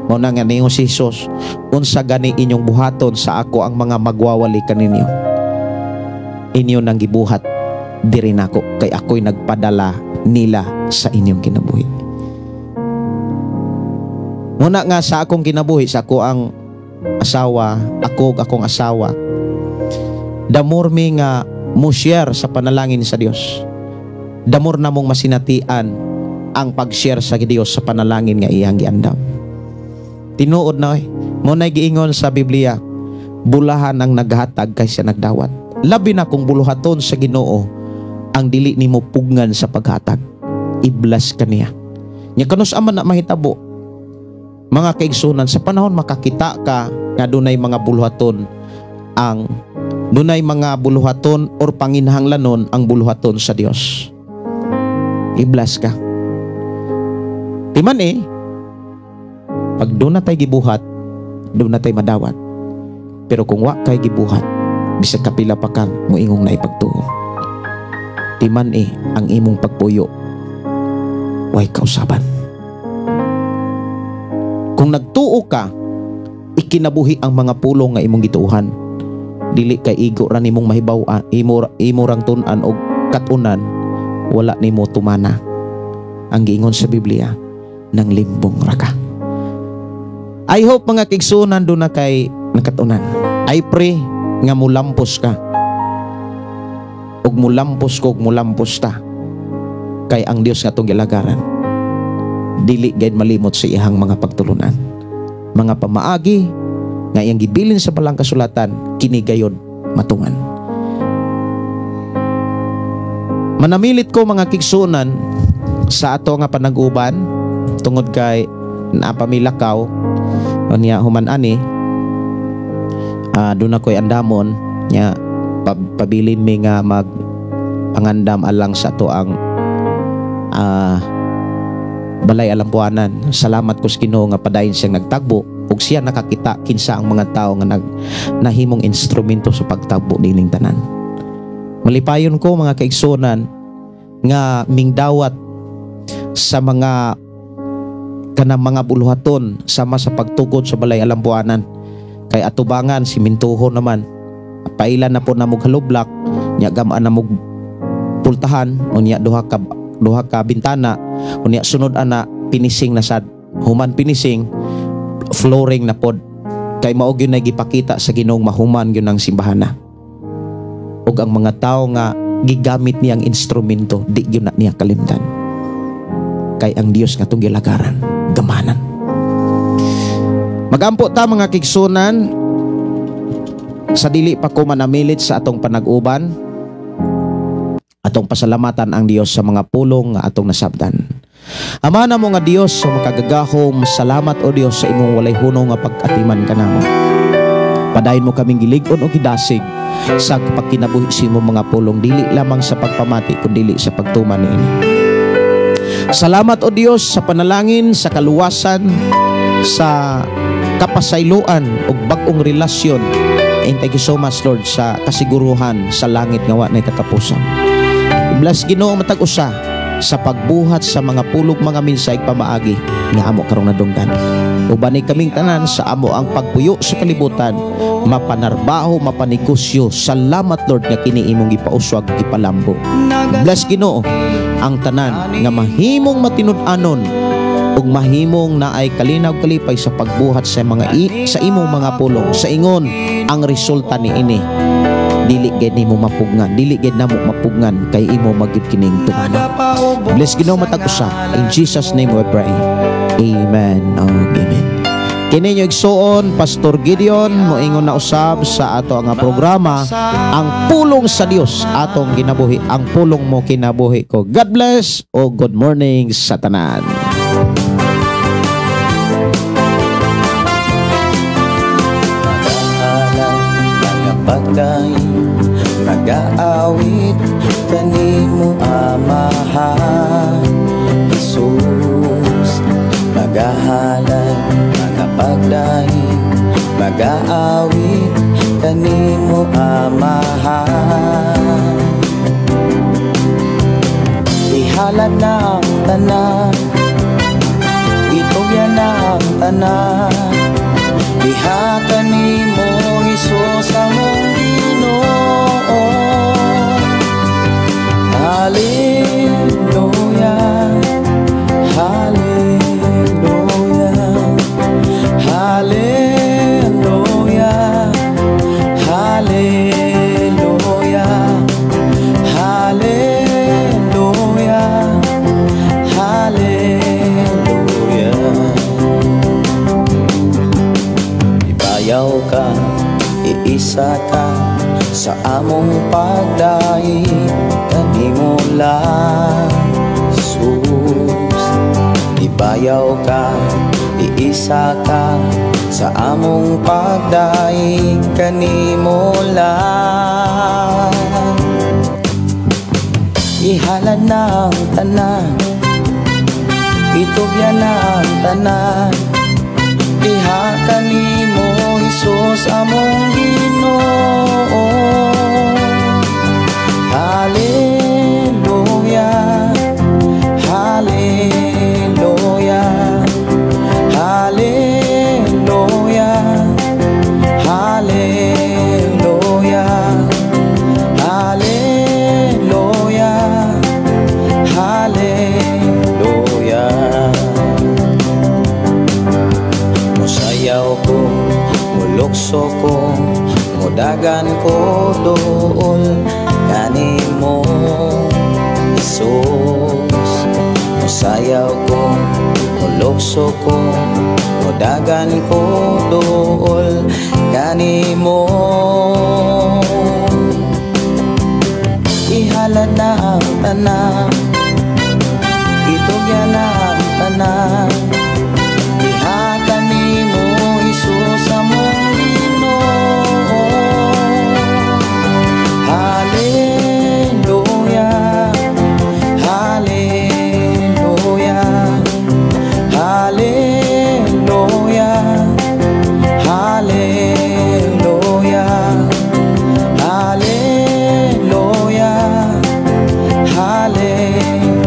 Mao na nga ningon si Jesus, unsa gani inyong buhaton sa ako ang mga magwawali kaninyo? Inyo nang gibuhat diri nako, kay ako'y nagpadala nila sa inyong kinabuhi. Muna nga sa akong kinabuhi, sa ako ang asawa, ako ug akong asawa, damor mi nga mo share sa panalangin sa Dios. Damor na mong masinatian ang pag-share sa Dios sa panalangin nga iyang giandam. Tinuod na oy. Mo nay giingon sa Biblia, bulahan ang naghatag kaysa nagdawat. Labi na kung buluhaton sa Ginoo ang dili nimo pugnan sa paghatag. I-bless ka niya. Nya kanus aman na mahitabo, mga kaigsunan, sa panahon makakita ka nga dunay mga buluhaton ang dunay mga buluhaton or panginahanglanon ang buluhaton sa Dios. I-bless ka. Timan eh, pag doon na tayo gibuhat, doon na tayo madawat. Pero kung wa kay gibuhat, bisag kapila pa kang moingong naipagtuo. Timan eh, ang imong pagpuyo, way kausaban. Kung nagtuo ka, ikinabuhi ang mga pulong nga imong gituohan. Dili kay igo ra nimong mahibaw-an, imo rang tun-an og kat-unan, wala nimo tumana. Ang giingon sa Biblia, nang limbong ra ka. I hope mga kaigsunan doon na kay nakatunan. I pray nga mulampos ka. Ug mulampos ko, ug mulampos ta. Kay ang Dios nga atong gilagaran, dili gayud malimot sa iyang mga pagtulunan. Mga pamaagi nga iyang gibilin sa balang kasulatan, kini gayud matungan. Manamilit ko mga kaigsunan sa ato nga panag-uban tungod kay napamilakaw niya human ani, doon ako'y andamon niya, pabilin mi nga mag pangandam alang sa ato ang balay alambuanan. Salamat ko sa Ginoo nga padayon siyang nagtagbo ug siya nakakita kinsa ang mga tao nga nahimong instrumento sa pagtagbo nining tanan. Malipayon ko mga kaigsunan nga mingdawat sa mga kanang mga buluhaton sama sa pagtukod sa balay alambuanan. Kay atubangan simintuho naman, pailan na po na mughalublak Nya gamaan na mog pultahan, unya duha ka bintana, unya sunod ana finishing na sad. Human finishing, flooring na pod. Kay mao gyud na gipakita sa Ginoo, mahuman gyud ang simbahan na. Ug ang mga tawo nga gigamit niyang instrumento, di gyud na niya kalimtan. Kay ang Dios nga atong gilagaran, gamanan. Magampo ta, mga kaigsuonan, sa dili pa ko manamilit sa atong panag-uban. Atong pasalamatan ang Dios sa mga pulong nga atong nasabtan. Ama namo nga Dios sa makagagahom, salamat o Dios sa imong walay hunong nga pag-atiman kanamo. Padayon mo kaming gilig-on o gidasig sa pagkinabuhi sa imong mga pulong, dili lamang sa pagpamati kundili sa pagtuman niini. Salamat o Dios sa panalangin, sa kaluwasan, sa kapasayloan ug bag-ong relasyon. And thank you so much, Lord, sa kasiguruhan sa langit nga wa nay katapusan. I-bless, Ginoo, matag usa sa pagbuhat sa mga pulong, mga mensahe, pamaagi nga amo karong nadunggan. Ubani kaming tanan sa amo ang pagpuyo sa kalibutan, mapanarbaho, mapanegosyo. Salamat, Lord, nga kini imong gipauswag, gipalambo. Bless, Ginoo, ang tanan nga mahimong matinud-anon ug mahimong naay kalinaw, kalipay sa pagbuhat sa imong mga pulong, sa ingon ang resulta niini dili gid nimo mapugngan, dili gid namo mapugngan, kay imo magyud kining tumanan. Bless, Ginoo, matag usa. In Jesus' name we pray, amen. Oh, amen. Kini inyong igsuon, Pastor Gideon, moingon na usab sa ato ang programa, Ang Pulong sa Dios atong ginabuhi, ang pulong mo kinabuhi ko. God bless o good morning sa tanan. Magahalay, magapagdaig, magaawit kanimo, Amahan Jesus. Magahalay, magapagdaig, magaawit kanimo, Amahan. Ihalad na ang tanan, itugyan na ang tanan, diha kanimo, Hesus among Ginoo. Hallelujah, Hallelujah, Hallelujah, Hallelujah, Hallelujah, Hallelujah. Ibayaw ka, iisa ka sa among pagdaig kanimo lang, Jesus. Ibayaw ka, iisa ka sa among pagdaig kanimo lang. Ihalad na ang tanan, itugyan na ang tanan, diha kanimo, Hesus among Ginoo. Hallelujah, Hallelujah, Hallelujah, Hallelujah, Hallelujah, Hallelujah. Musayaw ko, mulukso ko, mudagan ko dool kanimo, Jesus. Musayaw ko, mulukso ko, mudagan ko dool kanimo. Ihalad na ang tanan, itugyan na ang tanan, diha kanimo, Hesus among Ginoo. Hallelujah, Hallelujah, Hallelujah, Hallelujah, Hallelujah, Hallelujah.